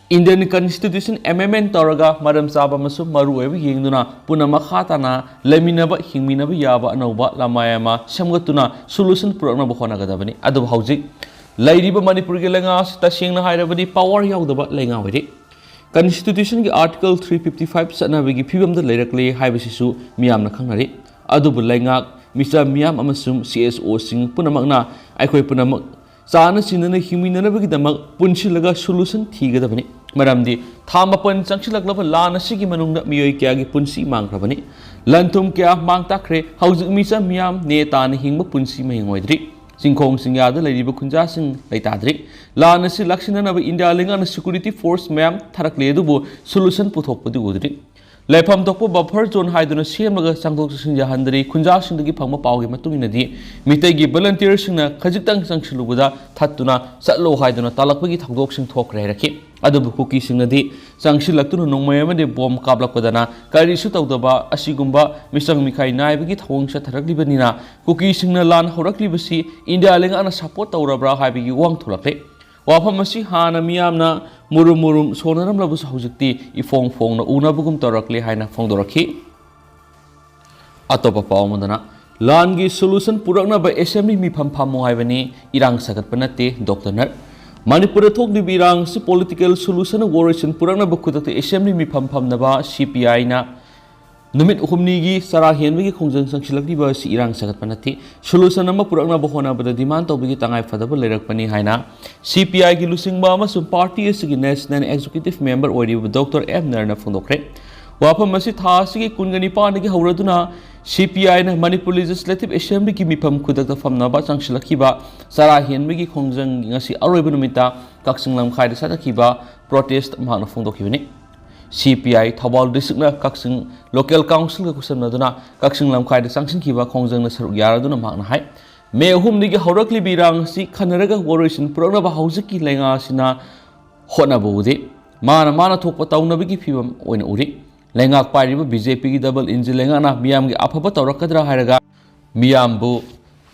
Indian Constitution amendment ꯇꯧꯔꯒ ꯃꯔꯝ ꯆꯥꯕ ꯑꯃꯁꯨꯡ ꯃꯔꯨ ꯑꯣꯏꯕ ꯌꯦꯡꯗꯨꯅ ꯄꯨꯟꯅ ꯃꯈꯥ ꯇꯥꯅ ꯂꯩꯃꯤꯟꯅꯕ, ꯍꯤꯡꯃꯤꯟꯅꯕ ꯌꯥꯕ ꯑꯅꯧꯕ ꯂꯃꯥꯏ ꯑꯃ ꯁꯦꯝꯒꯠꯇꯨꯅ solution ꯄꯨꯔꯛꯅꯕ ꯍꯣꯠꯅꯒꯗꯕꯅꯤ꯫ ꯑꯗꯨꯕꯨ ꯍꯧꯖꯤꯛ ꯂꯩꯔꯤꯕ ꯃꯅꯤꯄꯨꯔꯒꯤ ꯂꯩꯉꯥꯛ ꯑꯁꯤ ꯇꯁꯦꯡꯅ ꯍꯥꯏꯔꯕꯗꯤ power ꯌꯥꯎꯗꯕ ꯂꯩꯉꯥꯛ ꯑꯣꯏꯔꯤ꯫ Constitution ꯒꯤ Article three fifty five ꯆꯠꯅꯕꯒꯤ ꯐꯤꯕꯝꯗ ꯂꯩꯔꯛꯂꯦ ꯍꯥꯏꯕꯁꯤꯁꯨ ꯃꯤꯌꯥꯝꯅ ꯈꯪꯅꯔꯤ꯫ ꯑꯗꯨꯕꯨ ꯂꯩꯉꯥꯛ, ꯃꯤꯆꯝ ꯃꯤꯌꯥꯝ ꯑꯃꯁꯨꯡ C S O ꯁꯤꯡ ꯄꯨꯝꯅꯃꯛꯅ ꯑꯩꯈꯣꯏ ꯄꯨꯝꯅꯃꯛ ꯆꯥꯅ ꯆꯤꯟꯅꯅ ꯍꯤꯡꯃꯤꯟꯅꯅꯕꯒꯤꯗꯃꯛ ꯄꯨꯟꯁꯤꯜꯂꯒ solution ꯊꯤꯒꯗꯕꯅꯤ꯫ ꯃꯔꯝꯗꯤ ꯊꯥ ꯃꯥꯄꯟ ꯆꯪꯁꯤꯜꯂꯛꯂꯕ ꯂꯥꯟ ꯑꯁꯤꯒꯤ ꯃꯅꯨꯡꯗ ꯃꯤꯑꯣꯏ ꯀꯌꯥꯒꯤ ꯄꯨꯟꯁꯤ ꯃꯥꯡꯈ꯭ꯔꯕꯅꯤ꯫ ꯂꯟ ꯊꯨꯝ ꯀꯌꯥ ꯃꯥꯡ ꯇꯥꯛꯈ꯭ꯔꯦ꯫ ꯍꯧꯖꯤꯛ ꯃꯤꯆꯝ ꯃꯤꯌꯥꯝ ꯅꯦ ꯇꯥꯅ ꯍꯤꯡꯕ ꯄꯨꯟꯁꯤ ꯃꯍꯤꯡ ꯑꯣꯏꯗ꯭ꯔꯤ꯫ ꯆꯤꯡꯈꯣꯡ ꯆꯤꯡꯌꯥꯗ ꯂꯩꯔꯤꯕ ꯈꯨꯟꯖꯥꯁꯤꯡ ꯂꯩꯇꯥꯗ꯭ꯔꯤ꯫ ꯂꯥꯟ ꯑꯁꯤ ꯂꯥꯛꯁꯤꯟꯅꯅꯕ ꯏꯟꯗꯤꯌꯥ ꯂꯩꯉꯥꯛꯅ security force ꯃꯌꯥꯝ ꯊꯥꯔꯛꯂꯦ, ꯑꯗꯨꯕꯨ solution ꯄꯨꯊꯣꯛꯄꯗꯤ ꯎꯗ꯭ꯔꯤ꯫ ꯂꯩꯐꯝ ꯊꯣꯛꯄ buffer zone ꯍꯥꯏꯗꯨꯅ ꯁꯦꯝꯂꯒ ꯆꯪꯊꯣꯛ ꯆꯪꯁꯤꯟ ꯌꯥꯍꯟꯗ꯭ꯔꯤ꯫ ꯈꯨꯟꯖꯥꯁꯤꯡꯗꯒꯤ ꯐꯪꯕ ꯄꯥꯎꯒꯤ ꯃꯇꯨꯡ ꯏꯟꯅꯗꯤ, ꯃꯤꯇꯩꯒꯤ volunteer ꯁꯤꯡꯅ ꯈꯖꯤꯛꯇꯪ ꯆꯪꯁꯤꯜꯂꯨꯕꯗ ꯊꯠꯇꯨꯅ ꯆꯠꯂꯣ ꯍꯥꯏꯗꯨꯅ ꯇꯥꯜꯂꯛꯄꯒꯤ ꯊꯧꯗꯣꯛꯁꯤꯡ ꯊꯣꯛꯈ꯭ꯔꯦ ꯍꯥꯏꯔꯛꯈꯤ꯫ ꯑꯗꯨꯕꯨ ꯀꯨꯀꯤꯁꯤꯡꯅꯗꯤ ꯆꯪꯁꯤꯜꯂꯛꯇꯨꯅ ꯅꯣꯡꯃꯩ ꯑꯃꯗꯤ bomb ꯀꯥꯞꯂꯛꯄꯗꯅ ꯀꯔꯤꯁꯨ ꯇꯧꯗꯕ ꯑꯁꯤꯒꯨꯝꯕ ꯃꯤꯆꯪ ꯃꯤꯈꯥꯏ ꯅꯥꯏꯕꯒꯤ ꯊꯧꯑꯣꯡ ꯆꯠꯊꯔꯛꯂꯤꯕꯅꯤꯅ, ꯀꯨꯀꯤꯁꯤꯡꯅ ꯂꯥꯟ ꯍꯧꯔꯛꯂꯤꯕꯁꯤ ꯏꯟꯗꯤꯌꯥ ꯂꯩꯉꯥꯛꯅ support ꯇꯧꯔꯕ꯭ꯔꯥ ꯍꯥꯏꯕꯒꯤ ꯋꯥꯍꯪ ꯊꯣꯛꯂꯛꯂꯦ꯫ ꯋꯥꯐꯝ ꯑꯁꯤ ꯍꯥꯟꯅ ꯃꯤꯌꯥꯝꯅ ꯃꯨꯔꯨꯝ ꯃꯨꯔꯨꯝ ꯁꯣꯟꯅꯔꯝꯂꯕꯁꯨ ꯍꯧꯖꯤꯛꯇꯤ ꯏꯐꯣꯡ ꯐꯣꯡꯅ ꯎꯅꯕꯒꯨꯝ ꯇꯧꯔꯛꯂꯦ ꯍꯥꯏꯅ ꯐꯣꯡꯗꯣꯔꯛꯈꯤ꯫ ꯑꯇꯣꯞꯄ ꯄꯥꯎ ꯑꯃꯗꯅ, ꯂꯥꯟꯒꯤ solution ꯄꯨꯔꯛꯅꯕ assembly ꯃꯤꯐꯝ ꯐꯝꯃꯨ ꯍꯥꯏꯕꯅꯤ, ꯏꯔꯥꯡ ꯁꯥꯒꯠꯄ ꯅꯠꯇꯦ, ꯗꯣꯛꯇꯔ ꯅꯔ꯫ ꯃꯅꯤꯄꯨꯔꯗ ꯊꯣꯛꯂꯤꯕ ꯏꯔꯥꯡ ꯑꯁꯤ political solution ꯑꯣꯏꯔꯣꯏꯁꯤꯟ ꯄꯨꯔꯛꯅꯕ ꯈꯨꯗꯛꯇ assembly ꯃꯤꯐꯝ ꯐꯝꯅꯕ C P I ꯅ ꯅꯨꯃꯤꯠ ꯍꯨꯝꯅꯤꯒꯤ ꯆꯔꯥ ꯍꯦꯟꯕꯒꯤ ꯈꯣꯡꯖꯪ ꯆꯪꯁꯤꯜꯂꯛꯂꯤꯕ ꯑꯁꯤ ꯏꯔꯥꯡ ꯁꯥꯒꯠꯄ ꯅꯠꯇꯦ꯫ Solution ꯑꯃ ꯄꯨꯔꯛꯅꯕ ꯍꯣꯠꯅꯕꯗ demand ꯇꯧꯕꯒꯤ ꯇꯉꯥꯏ ꯐꯗꯕ ꯂꯩꯔꯛꯄꯅꯤ ꯍꯥꯏꯅ C P I ꯒꯤ ꯂꯨꯆꯤꯡꯕ ꯑꯃꯁꯨꯡ party ꯑꯁꯤꯒꯤ national executive member ꯑꯣꯏꯔꯤꯕ ꯗꯣꯛꯇꯔ ꯑꯦꯝ ꯅꯔꯅ ꯐꯣꯡꯗꯣꯛꯈ꯭ꯔꯦ꯫ ꯋꯥꯐꯝ ꯑꯁꯤ ꯊꯥ ꯑꯁꯤꯒꯤ ꯀꯨꯟꯒ ꯅꯤꯄꯥꯟꯗꯒꯤ ꯍꯧꯔꯗꯨꯅ C P I ꯅ ꯃꯅꯤꯄꯨꯔ Legislative Assembly ꯒꯤ ꯃꯤꯐꯝ ꯈꯨꯗꯛꯇ ꯐꯝꯅꯕ ꯆꯪꯁꯤꯜꯂꯛꯈꯤꯕ ꯆꯔꯥ ꯍꯦꯟꯕꯒꯤ ꯈꯣꯡꯖꯪ ꯉꯁꯤ ꯑꯔꯣꯏꯕ ꯅꯨꯃꯤꯠꯇ ꯀꯛꯆꯤꯡ ꯂꯝꯈꯥꯏꯗ ꯆꯠꯊꯈꯤꯕ protest ꯃꯍꯥꯛꯅ ꯐꯣꯡꯗꯣꯛꯈꯤꯕꯅꯤ꯫ C P I Thoubal district ꯅ ꯀꯛꯆꯤꯡ local council ꯒ ꯈꯨꯠꯁꯝꯅꯗꯨꯅ ꯀꯛꯆꯤꯡ ꯂꯝꯈꯥꯏꯗ ꯆꯪꯁꯤꯟꯈꯤꯕ ꯈꯣꯡꯖꯪꯗ ꯁꯔꯨꯛ ꯌꯥꯔꯗꯨꯅ ꯃꯍꯥꯛꯅ ꯍꯥꯏ, ꯃꯦ ꯑꯍꯨꯝꯗꯒꯤ ꯍꯧꯔꯛꯂꯤꯕ ꯏꯔꯥꯡ ꯑꯁꯤ ꯈꯟꯅꯔꯒ ꯋꯥꯔꯣꯏꯁꯤꯟ ꯄꯨꯔꯛꯅꯕ ꯍꯧꯖꯤꯛꯀꯤ ꯂꯩꯉꯥꯛ ꯑꯁꯤꯅ ꯍꯣꯠꯅꯕ ꯎꯗꯦ꯫ ꯃꯥꯅ ꯃꯥꯅ ꯊꯣꯛꯄ ꯇꯧꯅꯕꯒꯤ ꯐꯤꯕꯝ ꯑꯣꯏꯅ ꯎꯔꯤ꯫ ꯂꯩꯉꯥꯛ ꯄꯥꯏꯔꯤꯕ ꯕꯤ ꯖꯦ ꯄꯤꯒꯤ ꯗꯕꯜ ꯏꯟꯖꯤꯟ ꯂꯩꯉꯥꯛꯅ ꯃꯤꯌꯥꯝꯒꯤ ꯑꯐꯕ ꯇꯧꯔꯛꯀꯗ꯭ꯔꯥ ꯍꯥꯏꯔꯒ ꯃꯤꯌꯥꯝꯕꯨ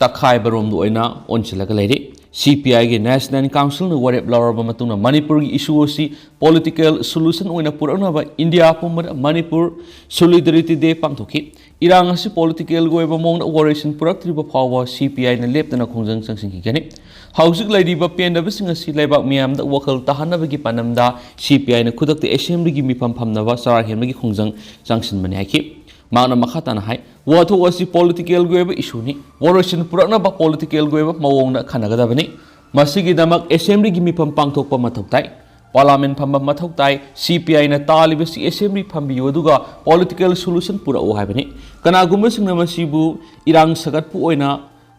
ꯇꯛꯈꯥꯏꯕꯔꯣꯝꯗ ꯑꯣꯏꯅ ꯑꯣꯟꯁꯤꯜꯂꯒ ꯂꯩꯔꯤ꯫ ꯁꯤ ꯄꯤ ꯑꯥꯏꯒꯤ ꯅꯦꯁꯅꯦꯜ ꯀꯥꯎꯟꯁꯤꯜꯅ ꯋꯥꯔꯦꯞ ꯂꯧꯔꯕ ꯃꯇꯨꯡꯗ ꯃꯅꯤꯄꯨꯔꯒꯤ ꯏꯁꯨ ꯑꯁꯤ ꯄꯣꯂꯤꯇꯤꯀꯦꯜ ꯁꯣꯂꯨꯁꯟ ꯑꯣꯏꯅ ꯄꯨꯔꯛꯅꯕ ꯏꯟꯗꯤꯌꯥ ꯄꯨꯝꯕꯗ ꯃꯅꯤꯄꯨꯔ ꯁꯣꯂꯤꯗꯔꯤꯇꯤ ꯗꯦ ꯄꯥꯡꯊꯣꯛꯈꯤ꯫ ꯏꯔꯥꯡ ꯑꯁꯤ ꯄꯣꯂꯤꯇꯤꯀꯦꯜꯒꯤ ꯑꯣꯏꯕ ꯃꯑꯣꯡꯗ ꯋꯥꯔꯣꯏꯁꯤꯟ ꯄꯨꯔꯛꯇ꯭ꯔꯤꯕ ꯐꯥꯎꯕ ꯁꯤ ꯄꯤ ꯑꯥꯏꯅ ꯂꯦꯞꯇꯅ ꯈꯣꯡꯖꯪ ꯆꯪꯁꯤꯟꯈꯤꯒꯅꯤ꯫ ꯍꯧꯖꯤꯛ ꯂꯩꯔꯤꯕ ꯄꯦꯟꯗꯕꯁꯤꯡ ꯑꯁꯤ ꯂꯩꯕꯥꯛ ꯃꯤꯌꯥꯝꯗ ꯋꯥꯈꯜ ꯇꯥꯍꯟꯅꯕꯒꯤ ꯄꯥꯟꯗꯝꯗ ꯁꯤ ꯄꯤ ꯑꯥꯏꯅ ꯈꯨꯗꯛꯇ ꯑꯦꯁꯦꯝꯕ꯭ꯂꯤꯒꯤ ꯃꯤꯐꯝ ꯐꯝꯅꯕ ꯆꯔꯥ ꯍꯦꯟꯕꯒꯤ ꯈꯣꯡꯖꯪ ꯆꯪꯁꯤꯟꯕꯅꯤ ꯍꯥꯏꯈꯤ꯫ ꯃꯍꯥꯛꯅ ꯃꯈꯥ ꯇꯥꯅ ꯍꯥꯏ, ꯋꯥꯊꯣꯛ ꯑꯁꯤ ꯄꯣꯂꯤꯇꯤꯀꯦꯜꯒꯤ ꯑꯣꯏꯕ ꯏꯁꯨꯅꯤ꯫ ꯋꯥꯔꯣꯏꯁꯤꯟ ꯄꯨꯔꯛꯅꯕ ꯄꯣꯂꯤꯇꯤꯀꯦꯜꯒꯤ ꯑꯣꯏꯕ ꯃꯑꯣꯡꯗ ꯈꯟꯅꯒꯗꯕꯅꯤ꯫ ꯃꯁꯤꯒꯤꯗꯃꯛ ꯑꯦꯁꯦꯝꯕ꯭ꯂꯤꯒꯤ ꯃꯤꯐꯝ ꯄꯥꯡꯊꯣꯛꯄ ꯃꯊꯧ ꯇꯥꯏ꯫ ꯄꯥꯔꯂꯥꯃꯦꯟ ꯐꯝꯕ ꯃꯊꯧ ꯇꯥꯏ꯫ ꯁꯤ ꯄꯤ ꯑꯥꯏꯅ ꯇꯥꯜꯂꯤꯕꯁꯤ ꯑꯦꯁꯦꯝꯕ꯭ꯂꯤ ꯐꯝꯕꯤꯌꯨ, ꯑꯗꯨꯒ ꯄꯣꯂꯤꯇꯤꯀꯦꯜ ꯁꯣꯂꯨꯁꯟ ꯄꯨꯔꯛꯎ ꯍꯥꯏꯕꯅꯤ꯫ ꯀꯅꯥꯒꯨꯝꯕꯁꯤꯡꯅ ꯃꯁꯤꯕꯨ ꯏꯔꯥꯡ ꯁꯥꯒꯠꯄ ꯑꯣꯏꯅ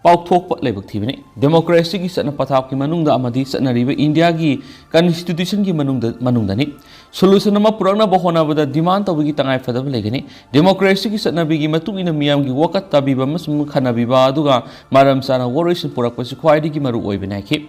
ꯄꯥꯎꯊꯣꯛꯄ ꯂꯥꯏꯕꯛ ꯊꯤꯕꯅꯤ꯫ ꯗꯦꯃꯣꯀ꯭ꯔꯦꯁꯤꯒꯤ ꯆꯠꯅ ꯄꯊꯥꯞꯀꯤ ꯃꯅꯨꯡꯗ ꯑꯃꯗꯤ ꯆꯠꯅꯔꯤꯕ ꯏꯟꯗꯤꯌꯥꯒꯤ ꯀꯟꯁꯇꯤꯇ꯭ꯌꯨꯁꯟꯒꯤ ꯃꯅꯨꯡꯗ, ꯃꯅꯨꯡꯗꯅꯤ꯫ ꯁꯣꯂꯨꯁꯟ ꯑꯃ ꯄꯨꯔꯛꯅꯕ ꯍꯣꯠꯅꯕꯗ ꯗꯤꯃꯥꯟ ꯇꯧꯕꯒꯤ ꯇꯉꯥꯏ ꯐꯗꯕ ꯂꯩꯒꯅꯤ꯫ ꯗꯦꯃꯣꯀ꯭ꯔꯦꯁꯤꯒꯤ ꯆꯠꯅꯕꯤꯒꯤ ꯃꯇꯨꯡ ꯏꯟꯅ ꯃꯤꯌꯥꯝꯒꯤ ꯋꯥꯀꯠ ꯇꯥꯕꯤꯕ ꯑꯃꯁꯨꯡ ꯈꯟꯅꯕꯤꯕ ꯑꯗꯨꯒ ꯃꯔꯝ ꯆꯥꯅ ꯋꯥꯔꯣꯏꯁꯤꯟ ꯄꯨꯔꯛꯄꯁꯤ ꯈ꯭ꯋꯥꯏꯗꯒꯤ ꯃꯔꯨ ꯑꯣꯏꯕꯅꯤ ꯍꯥꯏꯈꯤ꯫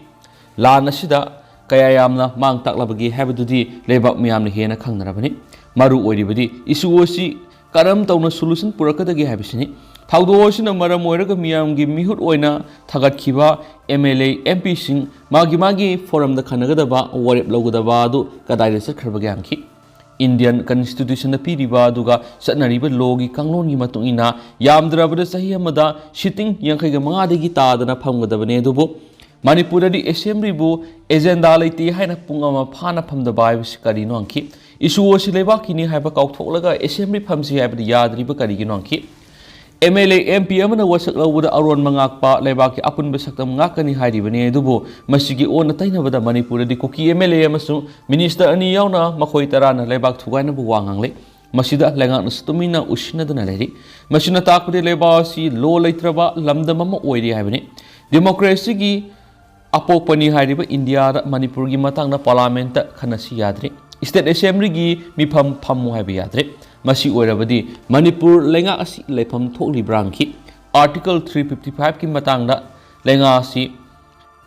ꯂꯥꯟ ꯑꯁꯤꯗ ꯀꯌꯥ ꯌꯥꯝꯅ ꯃꯥꯡ ꯇꯥꯛꯂꯕꯒꯦ ꯍꯥꯏꯕꯗꯨꯗꯤ ꯂꯩꯕꯥꯛ ꯃꯤꯌꯥꯝꯅ ꯍꯦꯟꯅ ꯈꯪꯅꯔꯕꯅꯤ꯫ ꯃꯔꯨ ꯑꯣꯏꯔꯤꯕꯗꯤ ꯏꯁꯨ ꯑꯁꯤ ꯀꯔꯝ ꯇꯧꯅ ꯁꯣꯂꯨꯁꯟ ꯄꯨꯔꯛꯀꯗꯒꯦ ꯍꯥꯏꯕꯁꯤꯅꯤ꯫ ꯊꯧꯗꯣꯛ ꯑꯁꯤꯅ ꯃꯔꯝ ꯑꯣꯏꯔꯒ ꯃꯤꯌꯥꯝꯒꯤ ꯃꯤꯍꯨꯠ ꯑꯣꯏꯅ ꯊꯥꯒꯠꯈꯤꯕ ꯑꯦꯝ ꯑꯦꯜ ꯑꯦ, ꯑꯦꯝ ꯄꯤꯁꯤꯡ ꯃꯥꯒꯤ ꯃꯥꯒꯤ ꯐꯣꯔꯝꯗ ꯈꯟꯅꯒꯗꯕ, ꯋꯥꯔꯦꯞ ꯂꯧꯒꯗꯕ ꯑꯗꯨ ꯀꯗꯥꯏꯗ ꯆꯠꯈ꯭ꯔꯕꯒꯦ ꯍꯪꯈꯤ꯫ ꯏꯟꯗꯤꯌꯟ ꯀꯟꯁꯇꯤꯇ꯭ꯌꯨꯁꯟꯗ ꯄꯤꯔꯤꯕ ꯑꯗꯨꯒ ꯆꯠꯅꯔꯤꯕ ꯂꯣꯒꯤ ꯀꯥꯡꯂꯣꯟꯒꯤ ꯃꯇꯨꯡ ꯏꯟꯅ ꯌꯥꯝꯗ꯭ꯔꯕꯗ ꯆꯍꯤ ꯑꯃꯗ ꯁꯤꯇꯤꯡ ꯌꯥꯡꯈꯩꯒ ꯃꯉꯥꯗꯒꯤ ꯇꯥꯗꯅ ꯐꯝꯒꯗꯕꯅꯤ꯫ ꯑꯗꯨꯕꯨ ꯃꯅꯤꯄꯨꯔꯗꯗꯤ ꯑꯦꯁꯦꯝꯕ꯭ꯂꯤꯕꯨ ꯑꯦꯖꯦꯟꯗꯥ ꯂꯩꯇꯦ ꯍꯥꯏꯅ ꯄꯨꯡ ꯑꯃ ꯐꯥꯅ ꯐꯝꯗꯕ ꯍꯥꯏꯕꯁꯤ ꯀꯔꯤꯅꯣ ꯍꯪꯈꯤ꯫ ꯏꯁꯨ ꯑꯁꯤ ꯂꯩꯕꯥꯛꯀꯤꯅꯤ ꯍꯥꯏꯕ ꯀꯥꯎꯊꯣꯛꯂꯒ ꯑꯦꯁꯦꯝꯕ꯭ꯂꯤ ꯐꯝꯁꯤ ꯍꯥꯏꯕꯗꯤ ꯌꯥꯗ꯭ꯔꯤꯕ ꯀꯔꯤꯒꯤꯅꯣ ꯍꯪꯈꯤ꯫ M L A, M P ꯑꯃꯅ ꯋꯥꯁꯛ ꯂꯧꯕꯗ ꯑꯔꯣꯟꯕ ꯉꯥꯛꯄ, ꯂꯩꯕꯥꯛꯀꯤ ꯑꯄꯨꯟꯕ ꯁꯛꯇꯝ ꯉꯥꯛꯀꯅꯤ ꯍꯥꯏꯔꯤꯕꯅꯤ꯫ ꯑꯗꯨꯕꯨ ꯃꯁꯤꯒꯤ ꯑꯣꯟꯅ ꯇꯩꯅꯕꯗ ꯃꯅꯤꯄꯨꯔꯗꯗꯤ ꯀꯨꯀꯤ ꯑꯦꯝ ꯑꯦꯜ ꯑꯦ ꯑꯃꯁꯨꯡ ꯃꯤꯅꯤꯁꯇꯔ ꯑꯅꯤ ꯌꯥꯎꯅ ꯃꯈꯣꯏ ꯇꯔꯥꯅ ꯂꯩꯕꯥꯛ ꯊꯨꯒꯥꯏꯅꯕ ꯋꯥ ꯉꯥꯡꯂꯦ꯫ ꯃꯁꯤꯗ ꯂꯩꯉꯥꯛꯅꯁꯨ ꯇꯨꯃꯤꯟꯅ ꯎꯁꯤꯟꯅꯗꯨꯅ ꯂꯩꯔꯤ꯫ ꯃꯁꯤꯅ ꯇꯥꯛꯄꯗꯤ ꯂꯩꯕꯥꯛ ꯑꯁꯤ ꯂꯣ ꯂꯩꯇ꯭ꯔꯕ ꯂꯝꯗꯝ ꯑꯃ ꯑꯣꯏꯔꯤ ꯍꯥꯏꯕꯅꯤ꯫ ꯗꯦꯃꯣꯀ꯭ꯔꯦꯁꯤꯒꯤ ꯑꯄꯣꯛꯄꯅꯤ ꯍꯥꯏꯔꯤꯕ ꯏꯟꯗꯤꯌꯥꯗ ꯃꯅꯤꯄꯨꯔꯒꯤ ꯃꯇꯥꯡꯗ ꯄꯥꯔꯂꯥꯃꯦꯟꯠꯇ ꯈꯟꯅꯁꯤ ꯌꯥꯗ꯭ꯔꯦ꯫ ꯏꯁꯇꯦꯠ ꯑꯦꯁꯦꯝꯕ꯭ꯂꯤꯒꯤ ꯃꯤꯐꯝ ꯐꯝꯃꯨ ꯍꯥꯏꯕ ꯌꯥꯗ꯭ꯔꯦ꯫ ꯃꯁꯤ ꯑꯣꯏꯔꯕꯗꯤ ꯃꯅꯤꯄꯨꯔ ꯂꯩꯉꯥꯛ ꯑꯁꯤ ꯂꯩꯐꯝ ꯊꯣꯛꯂꯤꯕ꯭ꯔꯥ ꯍꯪꯈꯤ꯫ ꯑꯥꯔꯇꯤꯀꯜ ꯊ꯭ꯔꯤ ꯐꯤꯐꯇꯤ ꯐꯥꯏꯚꯀꯤ ꯃꯇꯥꯡꯗ ꯂꯩꯉꯥꯛ ꯑꯁꯤ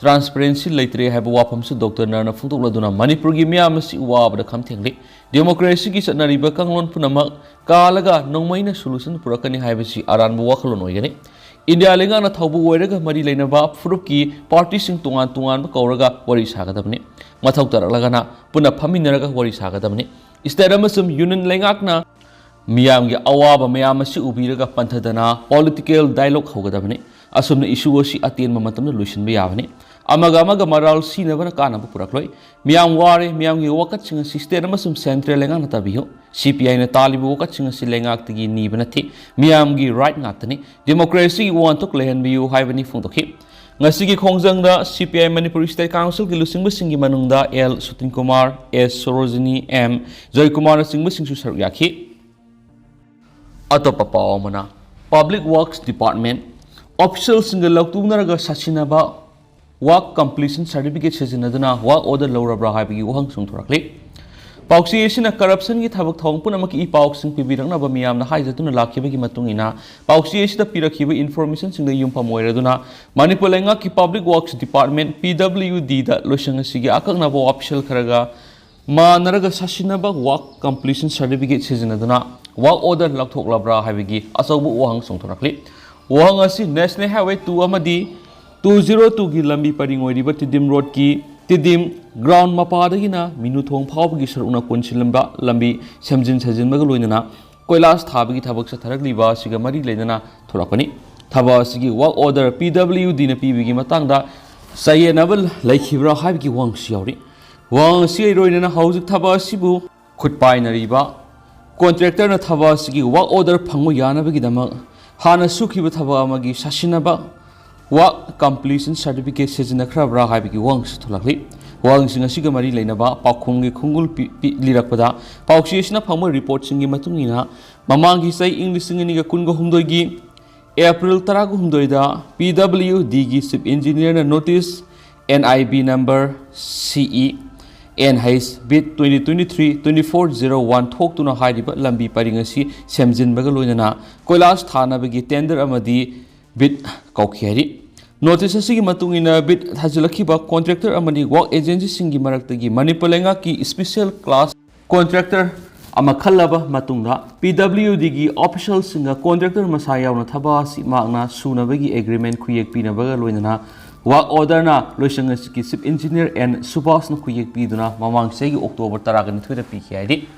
ꯇ꯭ꯔꯥꯟꯁꯄꯔꯦꯟꯁꯤ ꯂꯩꯇ꯭ꯔꯦ ꯍꯥꯏꯕ ꯋꯥꯐꯝꯁꯨ ꯗꯣꯛꯇꯔ ꯅꯔꯅ ꯐꯣꯡꯗꯣꯛꯂꯗꯨꯅ ꯃꯅꯤꯄꯨꯔꯒꯤ ꯃꯤꯌꯥꯝ ꯑꯁꯤ ꯋꯥꯕꯗ ꯈꯝ ꯊꯦꯡꯂꯤ꯫ ꯗꯦꯃꯣꯀ꯭ꯔꯦꯁꯤꯒꯤ ꯆꯠꯅꯔꯤꯕ ꯀꯥꯡꯂꯣꯟ ꯄꯨꯝꯅꯃꯛ ꯀꯥꯜꯂꯒ ꯅꯣꯡꯃꯩꯅ ꯁꯣꯂꯨꯁꯟ ꯄꯨꯔꯛꯀꯅꯤ ꯍꯥꯏꯕꯁꯤ ꯑꯔꯥꯟꯕ ꯋꯥꯈꯜꯂꯣꯟ ꯑꯣꯏꯒꯅꯤ꯫ ꯏꯟꯗꯤꯌꯥ ꯂꯩꯉꯥꯛꯅ ꯊꯧꯕ ꯑꯣꯏꯔꯒ ꯃꯔꯤ ꯂꯩꯅꯕ ꯐꯨꯔꯨꯞꯀꯤ ꯄꯥꯔꯇꯤꯁꯤꯡ ꯇꯣꯉꯥꯟ ꯇꯣꯉꯥꯟꯕ ꯀꯧꯔꯒ ꯋꯥꯔꯤ ꯁꯥꯒꯗꯕꯅꯤ꯫ ꯃꯊꯧ ꯇꯥꯔꯛꯂꯒꯅ ꯄꯨꯟꯅ ꯐꯝꯃꯤꯟꯅꯔꯒ ꯋꯥꯔꯤ ꯁꯥꯒꯗꯕꯅꯤ꯫ ꯁ꯭ꯇꯦꯠ ꯑꯃꯁꯨꯡ ꯌꯨꯅꯤꯌꯟ ꯂꯩꯉꯥꯛꯅ ꯃꯤꯌꯥꯝꯒꯤ ꯑꯋꯥꯕ ꯃꯌꯥꯝ ꯑꯁꯤ ꯎꯕꯤꯔꯒ ꯄꯟꯊꯗꯅ ꯄꯣꯂꯤꯇꯤꯀꯦꯜ ꯗꯥꯏꯂꯣꯒ ꯍꯧꯒꯗꯕꯅꯤ꯫ ꯑꯁꯨꯝꯅ ꯏꯁꯨ ꯑꯁꯤ ꯑꯇꯦꯟꯕ ꯃꯇꯝꯗ ꯂꯣꯏꯁꯤꯟꯕ ꯌꯥꯕꯅꯤ꯫ ꯑꯃꯒ ꯑꯃꯒ ꯃꯔꯥꯜ ꯁꯤꯅꯕꯅ ꯀꯥꯟꯅꯕ ꯄꯨꯔꯛꯂꯣꯏ꯫ ꯃꯤꯌꯥꯝ ꯋꯥꯔꯦ, ꯃꯤꯌꯥꯝꯒꯤ ꯋꯥꯀꯠꯁꯤꯡ ꯑꯁꯤ ꯁ꯭ꯇꯦꯠ ꯑꯃꯁꯨꯡ ꯁꯦꯟꯇ꯭ꯔꯦꯜ ꯂꯩꯉꯥꯛꯅ ꯇꯥꯕꯤꯌꯨ꯫ ꯁꯤ ꯄꯤ ꯑꯥꯏꯅ ꯇꯥꯜꯂꯤꯕ ꯋꯥꯀꯠꯁꯤꯡ ꯑꯁꯤ ꯂꯩꯉꯥꯛꯇꯒꯤ ꯅꯤꯕ ꯅꯠꯇꯦ, ꯃꯤꯌꯥꯝꯒꯤ ꯔꯥꯏꯠ ꯉꯥꯛꯇꯅꯤ꯫ ꯗꯦꯃꯣꯀ꯭ꯔꯦꯁꯤꯒꯤ ꯋꯥꯍꯟꯊꯣꯛ ꯂꯩꯍꯟꯕꯤꯌꯨ ꯍꯥꯏꯕꯅꯤ ꯐꯣꯡꯗꯣꯛꯈꯤ꯫ ꯉꯁꯤꯒꯤ ꯈꯣꯡꯖꯪꯗ ꯁꯤ ꯄꯤ ꯑꯥꯏ ꯃꯅꯤꯄꯨꯔ ꯁ꯭ꯇꯦꯠ ꯀꯥꯎꯟꯁꯤꯜꯒꯤ ꯂꯨꯆꯤꯡꯕꯁꯤꯡꯒꯤ ꯃꯅꯨꯡꯗ L Sutin Kumar, S Sarojini, M ꯖꯣꯏꯀꯨꯃꯥꯔꯅꯆꯤꯡꯕꯁꯤꯡꯁꯨ ꯁꯔꯨꯛ ꯌꯥꯈꯤ꯫ ꯑꯇꯣꯞꯄ ꯄꯥꯎ ꯑꯃꯅ, ꯄꯕ꯭ꯂꯤꯛ ꯋꯥꯔꯛꯁ ꯗꯤꯄꯥꯔꯠꯃꯦꯟ ꯑꯣꯐꯤꯁꯤꯌꯦꯜꯁꯤꯡꯒ ꯂꯧꯇꯨꯅꯔꯒ ꯁꯥꯁꯤꯟꯅꯕ ꯋꯥꯔꯛ ꯀꯝꯄ꯭ꯂꯤꯁꯟ ꯁꯥꯔꯇꯤꯐꯤꯀꯦꯠ ꯁꯤꯖꯤꯟꯅꯗꯨꯅ ꯋꯥꯔꯛ ꯑꯣꯔꯗꯔ ꯂꯧꯔꯕ꯭ꯔꯥ ꯍꯥꯏꯕꯒꯤ ꯋꯥꯍꯪ ꯆꯣꯡꯊꯣꯔꯛꯂꯤ꯫ ꯄꯥꯎꯆꯦ ꯑꯁꯤꯅ ꯀꯔꯞꯁꯟꯒꯤ ꯊꯕꯛ ꯊꯧꯑꯣꯡ ꯄꯨꯝꯅꯃꯛꯀꯤ ꯏ ꯄꯥꯎꯁꯤꯡ ꯄꯤꯕꯤꯔꯛꯅꯕ ꯃꯤꯌꯥꯝꯅ ꯍꯥꯏꯖꯗꯨꯅ ꯂꯥꯛꯈꯤꯕꯒꯤ ꯃꯇꯨꯡ ꯏꯟꯅ, ꯄꯥꯎꯆꯦ ꯑꯁꯤꯗ ꯄꯤꯔꯛꯈꯤꯕ ꯏꯟꯐꯣꯔꯃꯦꯁꯟꯁꯤꯡꯗ ꯌꯨꯝꯐꯝ ꯑꯣꯏꯔꯗꯨꯅ ꯃꯅꯤꯄꯨꯔ ꯂꯩꯉꯥꯛꯀꯤ ꯄꯕ꯭ꯂꯤꯛ ꯋꯥꯔꯛꯁ ꯗꯤꯄꯥꯔꯠꯃꯦꯟ, ꯄꯤ ꯗꯕ꯭ꯂꯤꯌꯨ ꯗꯤꯗ ꯂꯣꯏꯁꯪ ꯑꯁꯤꯒꯤ ꯑꯀꯛꯅꯕ ꯑꯣꯐꯤꯁꯤꯌꯦꯜ ꯈꯔꯒ ꯃꯥꯟꯅꯔꯒ ꯁꯥꯁꯤꯟꯅꯕ ꯋꯥꯔꯛ ꯀꯝꯄ꯭ꯂꯤꯁꯟ ꯁꯥꯔꯇꯤꯐꯤꯀꯦꯠ ꯁꯤꯖꯤꯟꯅꯗꯨꯅ ꯋꯥꯔꯛ ꯑꯣꯔꯗꯔ ꯂꯧꯊꯣꯛꯂꯕ꯭ꯔꯥ ꯍꯥꯏꯕꯒꯤ ꯑꯆꯧꯕ ꯋꯥꯍꯪ ꯆꯣꯡꯊꯣꯔꯛꯂꯤ꯫ ꯋꯥꯍꯪ ꯑꯁꯤ ꯅꯦꯁꯅꯦꯜ ꯍꯥꯏꯋꯦ ꯇꯨ ꯑꯃꯗꯤ ꯇꯨ ꯖꯤꯔꯣ ꯇꯨꯒꯤ ꯂꯝꯕꯤ ꯄꯔꯤꯡ ꯑꯣꯏꯔꯤꯕ ꯇꯤꯗꯤꯝ ꯔꯣꯗꯀꯤ ꯇꯤꯗꯤꯝ ꯒ꯭ꯔꯥꯎꯟ ꯃꯄꯥꯗꯒꯤꯅ ꯃꯤꯅꯨꯊꯣꯡ ꯐꯥꯎꯕꯒꯤ ꯁꯔꯨꯛꯅ ꯀꯣꯟꯁꯤꯜꯂꯝꯕ ꯂꯝꯕꯤ ꯁꯦꯝꯖꯤꯟ ꯁꯥꯖꯤꯟꯕꯒ ꯂꯣꯏꯅꯅ ꯀꯣꯏꯂꯥꯁ ꯊꯥꯕꯒꯤ ꯊꯕꯛ ꯆꯠꯊꯔꯛꯂꯤꯕ ꯑꯁꯤꯒ ꯃꯔꯤ ꯂꯩꯅꯅ ꯊꯣꯛꯂꯛꯄꯅꯤ꯫ ꯊꯕꯛ ꯑꯁꯤꯒꯤ ꯋꯥꯔꯛ ꯑꯣꯔꯗꯔ ꯄꯤ ꯗꯕ꯭ꯂꯤꯌꯨ ꯗꯤꯅ ꯄꯤꯕꯒꯤ ꯃꯇꯥꯡꯗ ꯆꯌꯦꯠꯅꯕ ꯂꯩꯈꯤꯕ꯭ꯔꯥ ꯍꯥꯏꯕꯒꯤ ꯋꯥꯍꯪꯁꯨ ꯌꯥꯎꯔꯤ꯫ ꯋꯥꯍꯪ ꯑꯁꯤꯒ ꯂꯣꯏꯅꯅ ꯍꯧꯖꯤꯛ ꯊꯕꯛ ꯑꯁꯤꯕꯨ ꯈꯨꯠ ꯄꯥꯏꯅꯔꯤꯕ ꯀꯣꯟꯇ꯭ꯔꯦꯛꯇꯔꯅ ꯊꯕꯛ ꯑꯁꯤꯒꯤ ꯋꯥꯔꯛ ꯑꯣꯔꯗꯔ ꯐꯪꯕ ꯌꯥꯅꯕꯒꯤꯗꯃꯛ ꯍꯥꯟꯅ ꯁꯨꯈꯤꯕ ꯊꯕꯛ ꯑꯃꯒꯤ ꯁꯥꯁꯤꯟꯅꯕ ꯋꯥꯔꯛ ꯀꯝꯄ꯭ꯂꯤꯁꯟ ꯁꯥꯔꯇꯤꯐꯤꯀꯦꯠ ꯁꯤꯖꯤꯟꯅꯈ꯭ꯔꯕ꯭ꯔꯥ ꯍꯥꯏꯕꯒꯤ ꯋꯥꯍꯪꯁꯨ ꯊꯣꯛꯂꯛꯂꯤ꯫ ꯋꯥꯍꯪꯁꯤꯡ ꯑꯁꯤꯒ ꯃꯔꯤ ꯂꯩꯅꯕ ꯄꯥꯎꯈꯨꯝꯒꯤ ꯈꯣꯡꯒꯨꯜ ꯄꯤ-, ꯄꯤ-, ꯂꯤꯔꯛꯄꯗ, ꯄꯥꯎꯆꯦ ꯑꯁꯤꯅ ꯐꯪꯕ ꯔꯤꯄꯣꯔꯠꯁꯤꯡꯒꯤ ꯃꯇꯨꯡ ꯏꯟꯅ, ꯃꯃꯥꯡꯒꯤ ꯆꯍꯤ ꯏꯪ ꯂꯤꯁꯤꯡ ꯑꯅꯤꯒ ꯀꯨꯟꯒ ꯍꯨꯝꯗꯣꯏꯒꯤ ꯑꯦꯄ꯭ꯔꯤꯜ ꯇꯔꯥꯍꯨꯝꯗꯣꯏꯗ ꯄꯤ ꯗꯕ꯭ꯂꯤꯌꯨ ꯗꯤꯒꯤ ꯆꯤꯐ ꯏꯟꯖꯤꯅꯤꯌꯔꯅ notice N I B number C E N H bit twenty twenty three twenty four zero one ꯊꯣꯛꯇꯨꯅ ꯍꯥꯏꯔꯤꯕ ꯂꯝꯕꯤ ꯄꯔꯤꯡ ꯑꯁꯤ ꯁꯦꯝꯖꯤꯟꯕꯒ ꯂꯣꯏꯅꯅ ꯀꯣꯏꯂꯥꯁ ꯊꯥꯅꯕꯒꯤ ꯇꯦꯟꯗꯔ ꯑꯃꯗꯤ ꯕꯤꯠ ꯀꯧꯈꯤ ꯍꯥꯏꯔꯤ꯫ Notice ꯑꯁꯤꯒꯤ ꯃꯇꯨꯡ ꯏꯟꯅ bid ꯊꯥꯖꯤꯜꯂꯛꯈꯤꯕ contractor ꯑꯃꯗꯤ work agencyꯁꯤꯡꯒꯤ ꯃꯔꯛꯇꯒꯤ ꯃꯅꯤꯄꯨꯔ ꯂꯩꯉꯥꯛꯀꯤ special class contractor ꯑꯃ ꯈꯜꯂꯕ ꯃꯇꯨꯡꯗ, PWDꯒꯤ officialꯁꯤꯡꯒ contractor ꯃꯁꯥ ꯌꯥꯎꯅ ꯊꯕꯛ ꯑꯁꯤ ꯃꯍꯥꯛꯅ ꯁꯨꯅꯕꯒꯤ agreement ꯈꯨꯌꯦꯛ ꯄꯤꯅꯕꯒ ꯂꯣꯏꯅꯅ work orderꯅ ꯂꯣꯏꯁꯪ ꯑꯁꯤꯒꯤ Chief Engineer N ꯁꯨꯕꯥꯁꯅ ꯈꯨꯌꯦꯛ ꯄꯤꯗꯨꯅ ꯃꯃꯥꯡ ꯆꯍꯤꯒꯤ October ꯇꯔꯥꯒ ꯅꯤꯊꯣꯏꯗ ꯄꯤꯈꯤ ꯍꯥꯏꯗꯤ꯫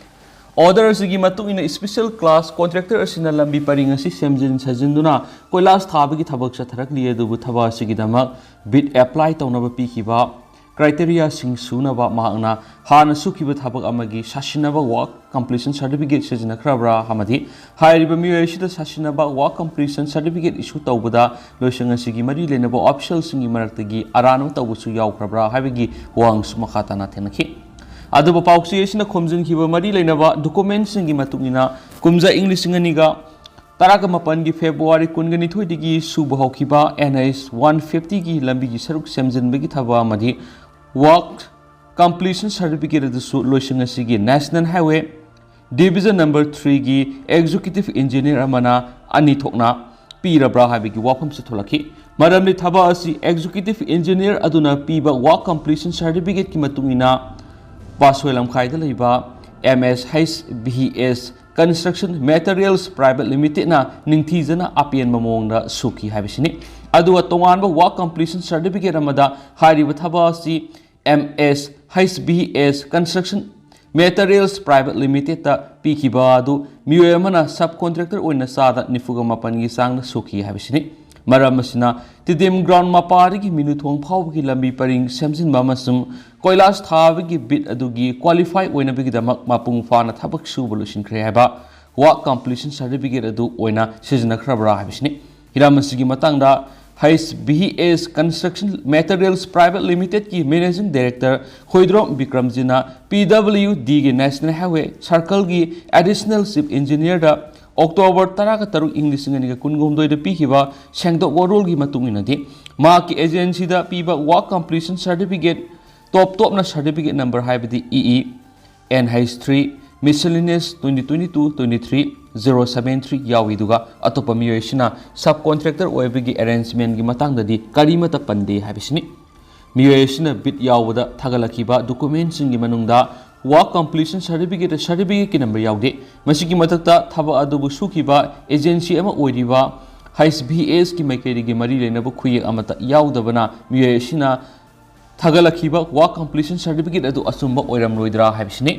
Order ꯑꯁꯤꯒꯤ ꯃꯇꯨꯡ ꯏꯟꯅ special class contractor ꯑꯁꯤꯅ ꯂꯝꯕꯤ ꯄꯔꯤꯡ ꯑꯁꯤ ꯁꯦꯝꯖꯤꯟ ꯁꯥꯖꯤꯟꯗꯨꯅ ꯀꯣꯏꯂꯥꯁ ꯊꯥꯕꯒꯤ ꯊꯕꯛ ꯆꯠꯊꯔꯛꯂꯤ, ꯑꯗꯨꯕꯨ ꯊꯕꯛ ꯑꯁꯤꯒꯤꯗꯃꯛ bid apply ꯇꯧꯅꯕ ꯄꯤꯈꯤꯕ criteriaꯁꯤꯡ ꯁꯨꯅꯕ ꯃꯍꯥꯛꯅ ꯍꯥꯟꯅ ꯁꯨꯈꯤꯕ ꯊꯕꯛ ꯑꯃꯒꯤ ꯁꯥꯁꯤꯟꯅꯕ work completion certificate ꯁꯤꯖꯤꯟꯅꯈ꯭ꯔꯕ꯭ꯔꯥ ꯑꯃꯗꯤ ꯍꯥꯏꯔꯤꯕ ꯃꯤꯑꯣꯏ ꯑꯁꯤꯗ ꯁꯥꯁꯤꯟꯅꯕ work completion certificate issue ꯇꯧꯕꯗ ꯂꯣꯏꯁꯪ ꯑꯁꯤꯒꯤ ꯃꯔꯤ ꯂꯩꯅꯕ officialꯁꯤꯡꯒꯤ ꯃꯔꯛꯇꯒꯤ ꯑꯔꯥꯟꯕ ꯇꯧꯕꯁꯨ ꯌꯥꯎꯈ꯭ꯔꯕ꯭ꯔꯥ ꯍꯥꯏꯕꯒꯤ ꯋꯥꯍꯪꯁꯨ ꯃꯈꯥ ꯇꯥꯅ ꯊꯦꯡꯅꯈꯤ꯫ ꯑꯗꯨꯕꯨ ꯄꯥꯎꯆꯦ ꯑꯁꯤꯅ ꯈꯣꯝꯖꯤꯟꯈꯤꯕ ꯃꯔꯤ ꯂꯩꯅꯕ documentꯁꯤꯡꯒꯤ ꯃꯇꯨꯡ ꯏꯟꯅ, ꯀꯨꯝꯖꯥ ꯏꯪ ꯂꯤꯁꯤꯡ ꯑꯅꯤꯒ ꯇꯔꯥꯒ ꯃꯥꯄꯟꯒꯤ February ꯀꯨꯟꯒ ꯅꯤꯊꯣꯏꯗꯒꯤ ꯁꯨꯕ ꯍꯧꯈꯤꯕ NH one fiftyꯒꯤ ꯂꯝꯕꯤꯒꯤ ꯁꯔꯨꯛ ꯁꯦꯝꯖꯤꯟꯕꯒꯤ ꯊꯕꯛ ꯑꯃꯗꯤ work completion certificate ꯑꯗꯨꯁꯨ ꯂꯣꯏꯁꯪ ꯑꯁꯤꯒꯤ National Highway Division number threeꯒꯤ executive engineer ꯑꯃꯅ ꯑꯅꯤ ꯊꯣꯛꯅ ꯄꯤꯔꯕ꯭ꯔꯥ ꯍꯥꯏꯕꯒꯤ ꯋꯥꯐꯝꯁꯨ ꯊꯣꯛꯂꯛꯈꯤ꯫ ꯃꯔꯝꯗꯤ ꯊꯕꯛ ꯑꯁꯤ executive engineer ꯑꯗꯨꯅ ꯄꯤꯕ work completion certificateꯀꯤ ꯃꯇꯨꯡ ꯏꯟꯅ ꯄꯥꯁꯣꯏ ꯂꯝꯈꯥꯏꯗ ꯂꯩꯕ MSHBS Construction Materials Private Limitedꯅ ꯅꯤꯡꯊꯤꯖꯅ ꯑꯄꯦꯟꯕ ꯃꯑꯣꯡꯗ ꯁꯨꯈꯤ ꯍꯥꯏꯕꯁꯤꯅꯤ꯫ ꯑꯗꯨꯒ ꯇꯣꯉꯥꯟꯕ work completion certificate ꯑꯃꯗ ꯍꯥꯏꯔꯤꯕ ꯊꯕꯛ ꯑꯁꯤ MSHBS Construction Materials Private Limitedꯇ ꯄꯤꯈꯤꯕ ꯑꯗꯨ ꯃꯤꯑꯣꯏ ꯑꯃꯅ subcontractor ꯑꯣꯏꯅ ꯆꯥꯗ ꯅꯤꯐꯨꯒ ꯃꯥꯄꯟꯒꯤ ꯆꯥꯡꯗ ꯁꯨꯈꯤ ꯍꯥꯏꯕꯁꯤꯅꯤ꯫ ꯃꯔꯝ ꯑꯁꯤꯅ ꯇꯤꯗꯤꯝ ground ꯃꯄꯥꯗꯒꯤ ꯃꯤꯅꯨꯊꯣꯡ ꯐꯥꯎꯕꯒꯤ ꯂꯝꯕꯤ ꯄꯔꯤꯡ ꯁꯦꯝꯖꯤꯟꯕ ꯑꯃꯁꯨꯡ ꯀꯣꯏꯂꯥꯁ ꯊꯥꯕꯒꯤ bid ꯑꯗꯨꯒꯤ qualify ꯑꯣꯏꯅꯕꯒꯤꯗꯃꯛ ꯃꯄꯨꯡ ꯐꯥꯅ ꯊꯕꯛ ꯁꯨꯕ ꯂꯣꯏꯁꯤꯟꯈ꯭ꯔꯦ ꯍꯥꯏꯕ work completion certificate ꯑꯗꯨ ꯑꯣꯏꯅ ꯁꯤꯖꯤꯟꯅꯈ꯭ꯔꯕ꯭ꯔꯥ ꯍꯥꯏꯕꯁꯤꯅꯤ꯫ ꯍꯤꯔꯝ ꯑꯁꯤꯒꯤ ꯃꯇꯥꯡꯗ HBS Construction Materials Private Limitedꯀꯤ Managing Director ꯍꯣꯏꯗ꯭ꯔꯣꯝ ꯕꯤꯀ꯭ꯔꯝꯖꯤꯅ PWDꯒꯤ National Highway Circleꯒꯤ Additional Chief Engineerꯗ October ꯇꯔꯥꯒ ꯇꯔꯨꯛ ꯏꯪ ꯂꯤꯁꯤꯡ ꯑꯅꯤꯒ ꯀꯨꯟꯒ ꯍꯨꯝꯗꯣꯏꯗ ꯄꯤꯈꯤꯕ ꯁꯦꯡꯗꯣꯛ ꯋꯥꯔꯣꯜꯒꯤ ꯃꯇꯨꯡ ꯏꯟꯅꯗꯤ, ꯃꯍꯥꯛꯀꯤ agencyꯗ ꯄꯤꯕ work completion certificate, top topꯅ certificate number ꯍꯥꯏꯕꯗꯤ EE NH three miscellaneous twenty twenty-two twenty-three zero seven three ꯌꯥꯎꯏ꯫ ꯑꯗꯨꯒ ꯑꯇꯣꯞꯄ ꯃꯤꯑꯣꯏ ꯑꯁꯤꯅ ꯁꯕ ꯀꯣꯟꯇ꯭ꯔꯦꯛꯇꯔ ꯑꯣꯏꯕꯒꯤ ꯑꯦꯔꯦꯟꯖꯃꯦꯟꯒꯤ ꯃꯇꯥꯡꯗꯗꯤ ꯀꯔꯤꯃꯠꯇ ꯄꯟꯗꯦ ꯍꯥꯏꯕꯁꯤꯅꯤ꯫ ꯃꯤꯑꯣꯏ ꯑꯁꯤꯅ ꯕꯤꯗ ꯌꯥꯎꯕꯗ ꯊꯥꯒꯠꯂꯛꯈꯤꯕ ꯗꯣꯀꯨꯃꯦꯟꯁꯤꯡꯒꯤ ꯃꯅꯨꯡꯗ ꯋꯥꯔꯛ ꯀꯝꯄ꯭ꯂꯤꯁꯟ ꯁꯥꯔꯇꯤꯐꯤꯀꯦꯠ, ꯁꯥꯔꯇꯤꯐꯤꯀꯦꯠꯀꯤ ꯅꯝꯕꯔ ꯌꯥꯎꯗꯦ꯫ ꯃꯁꯤꯒꯤ ꯃꯊꯛꯇ ꯊꯕꯛ ꯑꯗꯨꯕꯨ ꯁꯨꯈꯤꯕ ꯑꯦꯖꯦꯟꯁꯤ ꯑꯃ ꯑꯣꯏꯔꯤꯕ ꯍꯩꯆ ꯚꯤ ꯑꯦꯁꯀꯤ ꯃꯥꯏꯀꯩꯗꯒꯤ ꯃꯔꯤ ꯂꯩꯅꯕ ꯈꯨꯌꯦꯛ ꯑꯃꯠꯇ ꯌꯥꯎꯗꯕꯅ ꯃꯤꯑꯣꯏ ꯑꯁꯤꯅ ꯊꯥꯒꯠꯂꯛꯈꯤꯕ ꯋꯥꯔꯛ ꯀꯝꯄ꯭ꯂꯤꯁꯟ ꯁꯥꯔꯇꯤꯐꯤꯀꯦꯠ ꯑꯗꯨ ꯑꯆꯨꯝꯕ ꯑꯣꯏꯔꯝꯂꯣꯏꯗ꯭ꯔꯥ ꯍꯥꯏꯕꯁꯤꯅꯤ꯫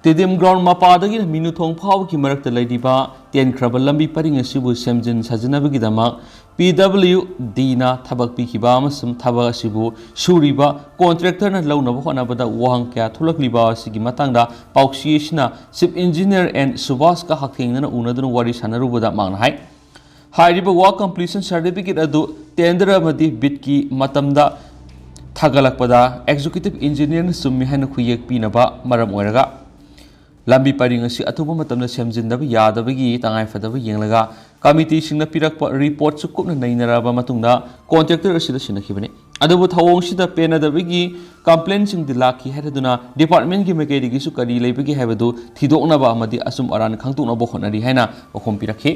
ꯇꯦꯗꯤꯝ ꯒ꯭ꯔꯥꯎꯟ ꯃꯄꯥꯗꯒꯤꯅ ꯃꯤꯅꯨꯊꯣꯡ ꯐꯥꯎꯕꯒꯤ ꯃꯔꯛꯇ ꯂꯩꯔꯤꯕ ꯇꯦꯟꯈ꯭ꯔꯕ ꯂꯝꯕꯤ ꯄꯔꯤꯡ ꯑꯁꯤꯕꯨ ꯁꯦꯝꯖꯤꯟ ꯁꯥꯖꯤꯟꯅꯕꯒꯤꯗꯃꯛ ꯄꯤ ꯗꯕ꯭ꯂꯤꯎ ꯗꯤꯅ ꯊꯕꯛ ꯄꯤꯈꯤꯕ ꯑꯃꯁꯨꯡ ꯊꯕꯛ ꯑꯁꯤꯕꯨ ꯁꯨꯔꯤꯕ ꯀꯣꯟꯇ꯭ꯔꯦꯛꯇꯔꯅ ꯂꯧꯅꯕ ꯍꯣꯠꯅꯕꯗ ꯋꯥꯍꯪ ꯀꯌꯥ ꯊꯣꯛꯂꯛꯂꯤꯕ ꯑꯁꯤꯒꯤ ꯃꯇꯥꯡꯗ ꯄꯥꯎꯆꯦ ꯑꯁꯤꯅ ꯆꯤꯐ ꯏꯟꯖꯤꯅꯤꯌꯔ ꯑꯦꯟ ꯁꯨꯚꯥꯁꯀ ꯍꯛꯊꯦꯡꯅꯅ ꯎꯅꯗꯨꯅ ꯋꯥꯔꯤ ꯁꯥꯟꯅꯔꯨꯕꯗ ꯃꯍꯥꯛꯅ ꯍꯥꯏ, ꯍꯥꯏꯔꯤꯕ ꯋꯥꯔꯛ ꯀꯝꯄ꯭ꯂꯤꯁꯟ ꯁꯥꯔꯇꯤꯐꯤꯀꯦꯠ ꯑꯗꯨ ꯇꯦꯟꯗꯔ ꯑꯃꯗꯤ ꯕꯤꯗꯀꯤ ꯃꯇꯝꯗ ꯊꯥꯒꯠꯂꯛꯄꯗ ꯑꯦꯛꯖꯤꯀ꯭ꯌꯨꯇꯤꯚ ꯏꯟꯖꯤꯅꯤꯌꯔꯅ ꯆꯨꯝꯃꯤ ꯍꯥꯏꯅ ꯈꯨꯌꯦꯛ ꯄꯤꯅꯕ ꯃꯔꯝ ꯑꯣꯏꯔꯒ ꯂꯝꯕꯤ ꯄꯔꯤꯡ ꯑꯁꯤ ꯑꯊꯨꯕ ꯃꯇꯝꯗ ꯁꯦꯝꯖꯤꯟꯗꯕ ꯌꯥꯗꯕꯒꯤ ꯇꯉꯥꯏꯐꯗꯕ ꯌꯦꯡꯂꯒ ꯀꯃꯤꯇꯤꯁꯤꯡꯅ ꯄꯤꯔꯛꯄ ꯔꯤꯄꯣꯔꯠꯁꯨ ꯀꯨꯞꯅ ꯅꯩꯅꯔꯕ ꯃꯇꯨꯡꯗ ꯀꯣꯟꯇ꯭ꯔꯦꯛꯇꯔ ꯑꯁꯤꯗ ꯁꯤꯟꯅꯈꯤꯕꯅꯤ꯫ ꯑꯗꯨꯕꯨ ꯊꯧꯑꯣꯡꯁꯤꯗ ꯄꯦꯟꯅꯗꯕꯒꯤ ꯀꯝꯄ꯭ꯂꯦꯟꯁꯤꯡꯗꯤ ꯂꯥꯛꯈꯤ ꯍꯥꯏꯔꯗꯨꯅ ꯗꯤꯄꯥꯔꯠꯃꯦꯟꯒꯤ ꯃꯥꯏꯀꯩꯗꯒꯤꯁꯨ ꯀꯔꯤ ꯂꯩꯕꯒꯦ ꯍꯥꯏꯕꯗꯨ ꯊꯤꯗꯣꯛꯅꯕ ꯑꯃꯗꯤ ꯑꯆꯨꯝ ꯑꯔꯥꯟ ꯈꯪꯗꯣꯛꯅꯕ ꯍꯣꯠꯅꯔꯤ ꯍꯥꯏꯅ ꯋꯥꯐꯝ ꯄꯤꯔꯛꯈꯤ꯫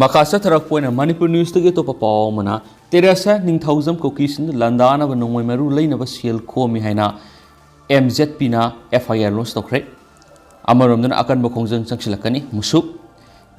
ꯃꯈꯥ ꯆꯠꯊꯔꯛꯄ ꯑꯣꯏꯅ ꯃꯅꯤꯄꯨꯔ ꯅ꯭ꯌꯨꯁꯇꯒꯤ ꯑꯇꯣꯞꯄ ꯄꯥꯎ ꯑꯃꯅ, ꯇꯦꯔꯦꯁꯥ ꯅꯤꯡꯊꯧꯖꯝ ꯀꯨꯀꯤꯁꯤꯡꯗ ꯂꯥꯟꯗꯥꯅꯕ ꯅꯣꯡꯃꯩ ꯃꯔꯨ ꯂꯩꯅꯕ ꯁꯦꯜ ꯈꯣꯝꯃꯤ ꯍꯥꯏꯅ ꯑꯦꯝ ꯖꯦꯠ ꯄꯤꯅ ꯑꯦꯐ ꯑꯥꯏ ꯑꯥꯔ ꯂꯣꯟꯁ ꯇꯧꯈ꯭ꯔꯦ꯫ ꯑꯃꯔꯣꯝꯗꯅ ꯑꯀꯟꯕ ꯈꯣꯡꯖꯪ ꯆꯪꯁꯤꯜꯂꯛꯀꯅꯤ꯫ ꯃꯨꯁꯨ꯫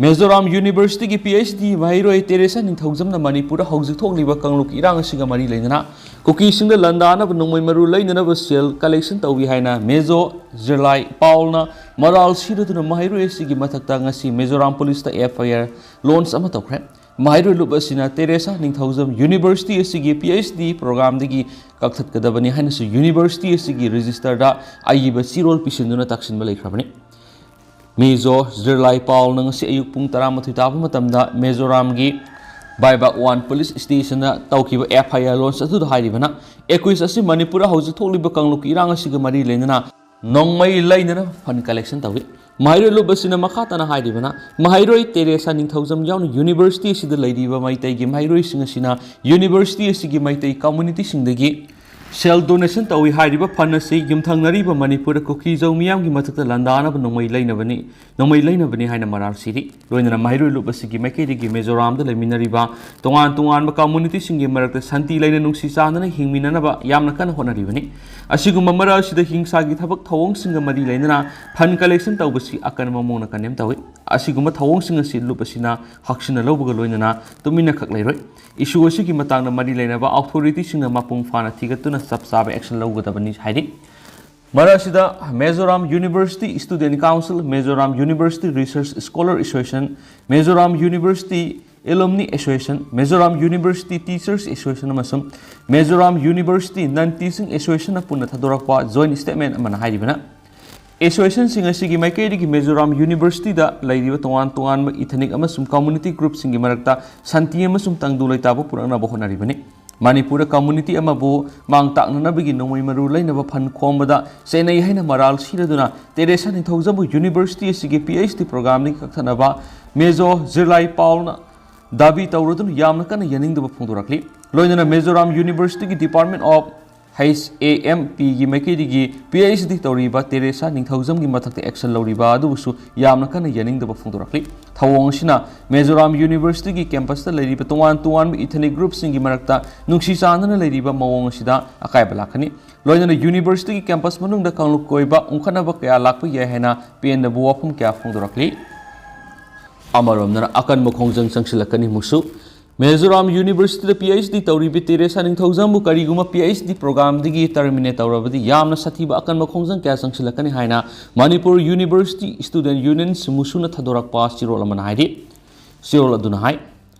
ꯃꯤꯖꯣꯔꯥꯝ ꯌꯨꯅꯤꯚꯔꯁꯤꯇꯤꯒꯤ ꯄꯤ ꯑꯩꯆ ꯗꯤ ꯃꯍꯩꯔꯣꯏ ꯇꯦꯔꯦꯁꯥ ꯅꯤꯡꯊꯧꯖꯝꯅ ꯃꯅꯤꯄꯨꯔꯗ ꯍꯧꯖꯤꯛ ꯊꯣꯛꯂꯤꯕ ꯀꯥꯡꯂꯨꯞꯀꯤ ꯏꯔꯥꯡ ꯑꯁꯤꯒ ꯃꯔꯤ ꯂꯩꯅꯅ ꯀꯨꯀꯤꯁꯤꯡꯗ ꯂꯥꯟꯗꯥꯅꯕ ꯅꯣꯡꯃꯩ ꯃꯔꯨ ꯂꯩꯅꯅꯕ ꯁꯦꯜ ꯀꯂꯦꯛꯁꯟ ꯇꯧꯏ ꯍꯥꯏꯅ ꯃꯦꯖꯣ ꯖꯤꯔꯂꯥꯏ ꯄꯥꯎꯜꯅ ꯃꯔꯥꯜ ꯁꯤꯔꯗꯨꯅ ꯃꯍꯩꯔꯣꯏ ꯑꯁꯤꯒꯤ ꯃꯊꯛꯇ ꯉꯁꯤ ꯃꯤꯖꯣꯔꯥꯝ ꯄꯨꯂꯤꯁꯇ ꯑꯦꯐ ꯑꯥꯏ ꯑꯥꯔ ꯂꯣꯟꯁ ꯑꯃ ꯇꯧꯈ꯭ꯔꯦ꯫ ꯃꯍꯩꯔꯣꯏ ꯂꯨꯞ ꯑꯁꯤꯅ ꯇꯦꯔꯦꯁꯥ ꯅꯤꯡꯊꯧꯖꯝ ꯌꯨꯅꯤꯚꯔꯁꯤꯇꯤ ꯑꯁꯤꯒꯤ ꯄꯤ ꯑꯩꯆ ꯗꯤ ꯄ꯭ꯔꯣꯒ꯭ꯔꯥꯝꯗꯒꯤ ꯀꯛꯊꯠꯀꯗꯕꯅꯤ ꯍꯥꯏꯅꯁꯨ ꯌꯨꯅꯤꯚꯔꯁꯤꯇꯤ ꯑꯁꯤꯒꯤ ꯔꯦꯖꯤꯁꯇꯔꯗ ꯑꯏꯕ ꯆꯦꯔꯣꯜ ꯄꯤꯁꯤꯟꯗꯨꯅ ꯇꯛꯁꯤꯟꯕ ꯂꯩꯈ꯭ꯔꯕꯅꯤ꯫ ꯃꯤꯖꯣ ꯖꯤꯔꯂꯥꯏ ꯄꯥꯎꯜꯅ ꯉꯁꯤ ꯑꯌꯨꯛ ꯄꯨꯡ ꯇꯔꯥꯃꯥꯊꯣꯏ ꯇꯥꯕ ꯃꯇꯝꯗ ꯃꯤꯖꯣꯔꯥꯝꯒꯤ ꯕꯥꯏꯕꯥꯛꯋꯥꯟ ꯄꯨꯂꯤꯁ ꯁ꯭ꯇꯦꯁꯟꯗ ꯇꯧꯈꯤꯕ ꯑꯦꯐ ꯑꯥꯏ ꯑꯥꯔ ꯂꯣꯟꯁ ꯑꯗꯨꯗ ꯍꯥꯏꯔꯤꯕꯅ, ꯑꯦꯀꯨꯏꯁ ꯑꯁꯤ ꯃꯅꯤꯄꯨꯔꯗ ꯍꯧꯖꯤꯛ ꯊꯣꯛꯂꯤꯕ ꯀꯥꯡꯂꯨꯞꯀꯤ ꯏꯔꯥꯡ ꯑꯁꯤꯒ ꯃꯔꯤ ꯂꯩꯅꯅ ꯅꯣꯡꯃꯩ ꯂꯩꯅꯅꯕ ꯐꯟ ꯀꯂꯦꯛꯁꯟ ꯇꯧꯏ꯫ ꯃꯍꯩꯔꯣꯏ ꯂꯨꯞ ꯑꯁꯤꯅ ꯃꯈꯥ ꯇꯥꯅ ꯍꯥꯏꯔꯤꯕꯅ, ꯃꯍꯩꯔꯣꯏ ꯇꯦꯔꯦꯁꯥ ꯅꯤꯡꯊꯧꯖꯝ ꯌꯥꯎꯅ ꯌꯨꯅꯤꯚꯔꯁꯤꯇꯤ ꯑꯁꯤꯗ ꯂꯩꯔꯤꯕ ꯃꯩꯇꯩꯒꯤ ꯃꯍꯩꯔꯣꯏꯁꯤꯡ ꯑꯁꯤꯅ ꯌꯨꯅꯤꯚꯔꯁꯤꯇꯤ ꯑꯁꯤꯒꯤ ꯃꯩꯇꯩ ꯀꯝꯃꯨꯅꯤꯇꯤꯁꯤꯡꯗꯒꯤ ꯁꯦꯜ ꯗꯣꯅꯦꯁꯟ ꯇꯧꯏ ꯍꯥꯏꯔꯤꯕ ꯐꯟ ꯑꯁꯤ ꯌꯨꯝꯊꯪꯅꯔꯤꯕ ꯃꯅꯤꯄꯨꯔꯗ ꯀꯨꯀꯤꯖꯧ ꯃꯤꯌꯥꯝꯒꯤ ꯃꯊꯛꯇ ꯂꯥꯟꯗꯥꯅꯕ ꯅꯣꯡꯃꯩ ꯂꯩꯅꯕꯅꯤ, ꯅꯣꯡꯃꯩ ꯂꯩꯅꯕꯅꯤ ꯍꯥꯏꯅ ꯃꯔꯥꯜ ꯁꯤꯔꯤ꯫ ꯂꯣꯏꯅꯅ ꯃꯍꯩꯔꯣꯏ ꯂꯨꯞ ꯑꯁꯤꯒꯤ ꯃꯥꯏꯀꯩꯗꯒꯤ ꯃꯤꯖꯣꯔꯥꯝꯗ ꯂꯩꯃꯤꯟꯅꯔꯤꯕ ꯇꯣꯉꯥꯟ ꯇꯣꯉꯥꯟꯕ ꯀꯝꯃꯨꯅꯤꯇꯤꯁꯤꯡꯒꯤ ꯃꯔꯛꯇ ꯁꯥꯟꯇꯤ ꯂꯩꯅ ꯅꯨꯡꯁꯤ ꯆꯥꯟꯅꯅ ꯍꯤꯡꯃꯤꯟꯅꯅꯕ ꯌꯥꯝꯅ ꯀꯟꯅ ꯍꯣꯠꯅꯔꯤꯕꯅꯤ꯫ ꯑꯁꯤꯒꯨꯝꯕ ꯃꯔꯛ ꯑꯁꯤꯗ ꯍꯤꯡꯁꯥꯒꯤ ꯊꯕꯛ ꯊꯧꯑꯣꯡꯁꯤꯡꯒ ꯃꯔꯤ ꯂꯩꯅꯅ ꯐꯟ ꯀꯂꯦꯛꯁꯟ ꯇꯧꯕꯁꯤ ꯑꯀꯟꯕ ꯃꯑꯣꯡꯗ ꯀꯟꯗꯦꯝ ꯇꯧꯏ꯫ ꯑꯁꯤꯒꯨꯝꯕ ꯊꯧꯑꯣꯡꯁꯤꯡ ꯑꯁꯤ ꯂꯨꯞ ꯑꯁꯤꯅ ꯍꯛꯁꯤꯟꯅ ꯂꯧꯕꯒ ꯂꯣꯏꯅꯅ ꯇꯨꯃꯤꯟꯅ ꯈꯛ ꯂꯩꯔꯣꯏ꯫ ꯏꯁꯨ ꯑꯁꯤꯒꯤ ꯃꯇꯥꯡꯗ ꯃꯔꯤ ꯂꯩꯅꯕ ꯑꯣꯊꯣꯔꯤꯇꯤꯁꯤꯡꯅ ꯃꯄꯨꯡ ꯐꯥꯅ ꯊꯤꯒꯠꯇꯨꯅ ꯆꯞ ꯆꯥꯕ ꯑꯦꯛꯁꯟ ꯂꯧꯒꯗꯕꯅꯤ ꯍꯥꯏꯔꯤ꯫ ꯃꯔꯛ ꯑꯁꯤꯗ Mizoram University Student Council, Mizoram University Research Scholar Association, Mizoram University Alumni Association, Mizoram University Teachers Association ꯑꯃꯁꯨꯡ Mizoram University Non Teaching Associationꯅ ꯄꯨꯟꯅ ꯊꯥꯗꯣꯔꯛꯄ ꯖꯣꯏꯟ ꯁ꯭ꯇꯦꯠꯃꯦꯟ ꯑꯃꯅ ꯍꯥꯏꯔꯤꯕꯅ, ꯑꯦꯁꯣꯁꯤꯌꯦꯁꯟꯁꯤꯡ ꯑꯁꯤꯒꯤ ꯃꯥꯏꯀꯩꯗꯒꯤ ꯃꯤꯖꯣꯔꯥꯝ ꯌꯨꯅꯤꯚꯔꯁꯤꯇꯤꯗ ꯂꯩꯔꯤꯕ ꯇꯣꯉꯥꯟ ꯇꯣꯉꯥꯟꯕ ꯏꯊꯅꯤꯛ ꯑꯃꯁꯨꯡ ꯀꯝꯃꯨꯅꯤꯇꯤ ꯒ꯭ꯔꯨꯞꯁꯤꯡꯒꯤ ꯃꯔꯛꯇ ꯁꯥꯟꯇꯤ ꯑꯃꯁꯨꯡ ꯇꯪꯗꯨ ꯂꯩꯇꯥꯕ ꯄꯨꯔꯛꯅꯕ ꯍꯣꯠꯅꯔꯤꯕꯅꯤ꯫ ꯃꯅꯤꯄꯨꯔꯗ ꯀꯝꯃꯨꯅꯤꯇꯤ ꯑꯃꯕꯨ ꯃꯥꯡ ꯇꯥꯛꯅꯅꯕꯒꯤ ꯅꯣꯡꯃꯩ ꯃꯔꯨ ꯂꯩꯅꯕ ꯐꯟ ꯈꯣꯝꯕꯗ ꯆꯦꯟꯅꯩ ꯍꯥꯏꯅ ꯃꯔꯥꯜ ꯁꯤꯔꯗꯨꯅ ꯇꯦꯔꯦꯁꯥ ꯅꯤꯡꯊꯧꯖꯝꯕꯨ ꯌꯨꯅꯤꯚꯔꯁꯤꯇꯤ ꯑꯁꯤꯒꯤ ꯄꯤ ꯑꯩꯆ ꯗꯤ ꯄ꯭ꯔꯣꯒ꯭ꯔꯥꯝꯗꯒꯤ ꯀꯛꯊꯠꯅꯕ ꯃꯦꯖꯣꯔ ꯖꯤꯔꯂꯥꯏ ꯄꯥꯎꯜꯅ ꯗꯥꯕꯤ ꯇꯧꯔꯗꯨꯅ ꯌꯥꯝꯅ ꯀꯟꯅ ꯌꯥꯅꯤꯡꯗꯕ ꯐꯣꯡꯗꯣꯔꯛꯂꯤ꯫ ꯂꯣꯏꯅꯅ ꯃꯤꯖꯣꯔꯥꯝ ꯌꯨꯅꯤꯚꯔꯁꯤꯇꯤꯒꯤ department of H A M ꯄꯤꯒꯤ ꯃꯥꯏꯀꯩꯗꯒꯤ ꯄꯤ ꯑꯩꯆ ꯗꯤ ꯇꯧꯔꯤꯕ ꯇꯦꯔꯦꯁꯥ ꯅꯤꯡꯊꯧꯖꯝꯒꯤ ꯃꯊꯛꯇ ꯑꯦꯛꯁꯟ ꯂꯧꯔꯤꯕ ꯑꯗꯨꯕꯨꯁꯨ ꯌꯥꯝꯅ ꯀꯟꯅ ꯌꯥꯅꯤꯡꯗꯕ ꯐꯣꯡꯗꯣꯔꯛꯂꯤ꯫ ꯊꯧꯑꯣꯡ ꯑꯁꯤꯅ ꯃꯤꯖꯣꯔꯥꯝ ꯌꯨꯅꯤꯚꯔꯁꯤꯇꯤꯒꯤ ꯀꯦꯝꯄꯁꯇ ꯂꯩꯔꯤꯕ ꯇꯣꯉꯥꯟ ꯇꯣꯉꯥꯟꯕ ꯏꯊꯅꯤꯛ ꯒ꯭ꯔꯨꯞꯁꯤꯡꯒꯤ ꯃꯔꯛꯇ ꯅꯨꯡꯁꯤ ꯆꯥꯟꯅꯅ ꯂꯩꯔꯤꯕ ꯃꯑꯣꯡ ꯑꯁꯤꯗ ꯑꯀꯥꯏꯕ ꯂꯥꯛꯀꯅꯤ꯫ ꯂꯣꯏꯅꯅ ꯌꯨꯅꯤꯚꯔꯁꯤꯇꯤꯒꯤ ꯀꯦꯝꯄꯁ ꯃꯅꯨꯡꯗ ꯀꯥꯡꯂꯨꯞ ꯀꯣꯏꯕ ꯎꯪꯈꯠꯅꯕ ꯀꯌꯥ ꯂꯥꯛꯄ ꯌꯥꯏ ꯍꯥꯏꯅ ꯄꯦꯟꯗꯕ ꯋꯥꯐꯝ ꯀꯌꯥ ꯐꯣꯡꯗꯣꯔꯛꯂꯤ꯫ ꯑꯃꯔꯣꯝꯗꯅ ꯑꯀꯟꯕ ꯈꯣꯡꯖꯪ ꯆꯪꯁꯤꯜꯂꯛꯀꯅꯤ꯫ ꯃꯨꯁꯨ ꯃꯤꯖꯣꯔꯥꯝ ꯌꯨꯅꯤꯚꯔꯁꯤꯇꯤꯗ ꯄꯤ ꯑꯩꯆ ꯗꯤ ꯇꯧꯔꯤꯕ ꯇꯦꯔꯦꯁꯥ ꯅꯤꯡꯊꯧꯖꯝꯕꯨ ꯀꯔꯤꯒꯨꯝꯕ ꯄꯤ ꯑꯩꯆ ꯗꯤ ꯄ꯭ꯔꯣꯒ꯭ꯔꯥꯝꯗꯒꯤ ꯇꯔꯃꯤꯅꯦꯠ ꯇꯧꯔꯕꯗꯤ ꯌꯥꯝꯅ ꯁꯥꯊꯤꯕ ꯑꯀꯟꯕ ꯈꯣꯡꯖꯪ ꯀꯌꯥ ꯆꯪꯁꯤꯜꯂꯛꯀꯅꯤ ꯍꯥꯏꯅ ꯃꯅꯤꯄꯨꯔ ꯌꯨꯅꯤꯚꯔꯁꯤꯇꯤ ꯁ꯭ꯇꯨꯗꯦꯟꯠ ꯌꯨꯅꯤꯌꯟ ꯃꯨꯁꯨꯅ ꯊꯥꯗꯣꯔꯛꯄ ꯆꯦꯔꯣꯜ ꯑꯃꯅ ꯍꯥꯏꯔꯤ꯫ ꯆꯦꯔꯣꯜ ꯑꯗꯨꯅ ꯍꯥꯏ,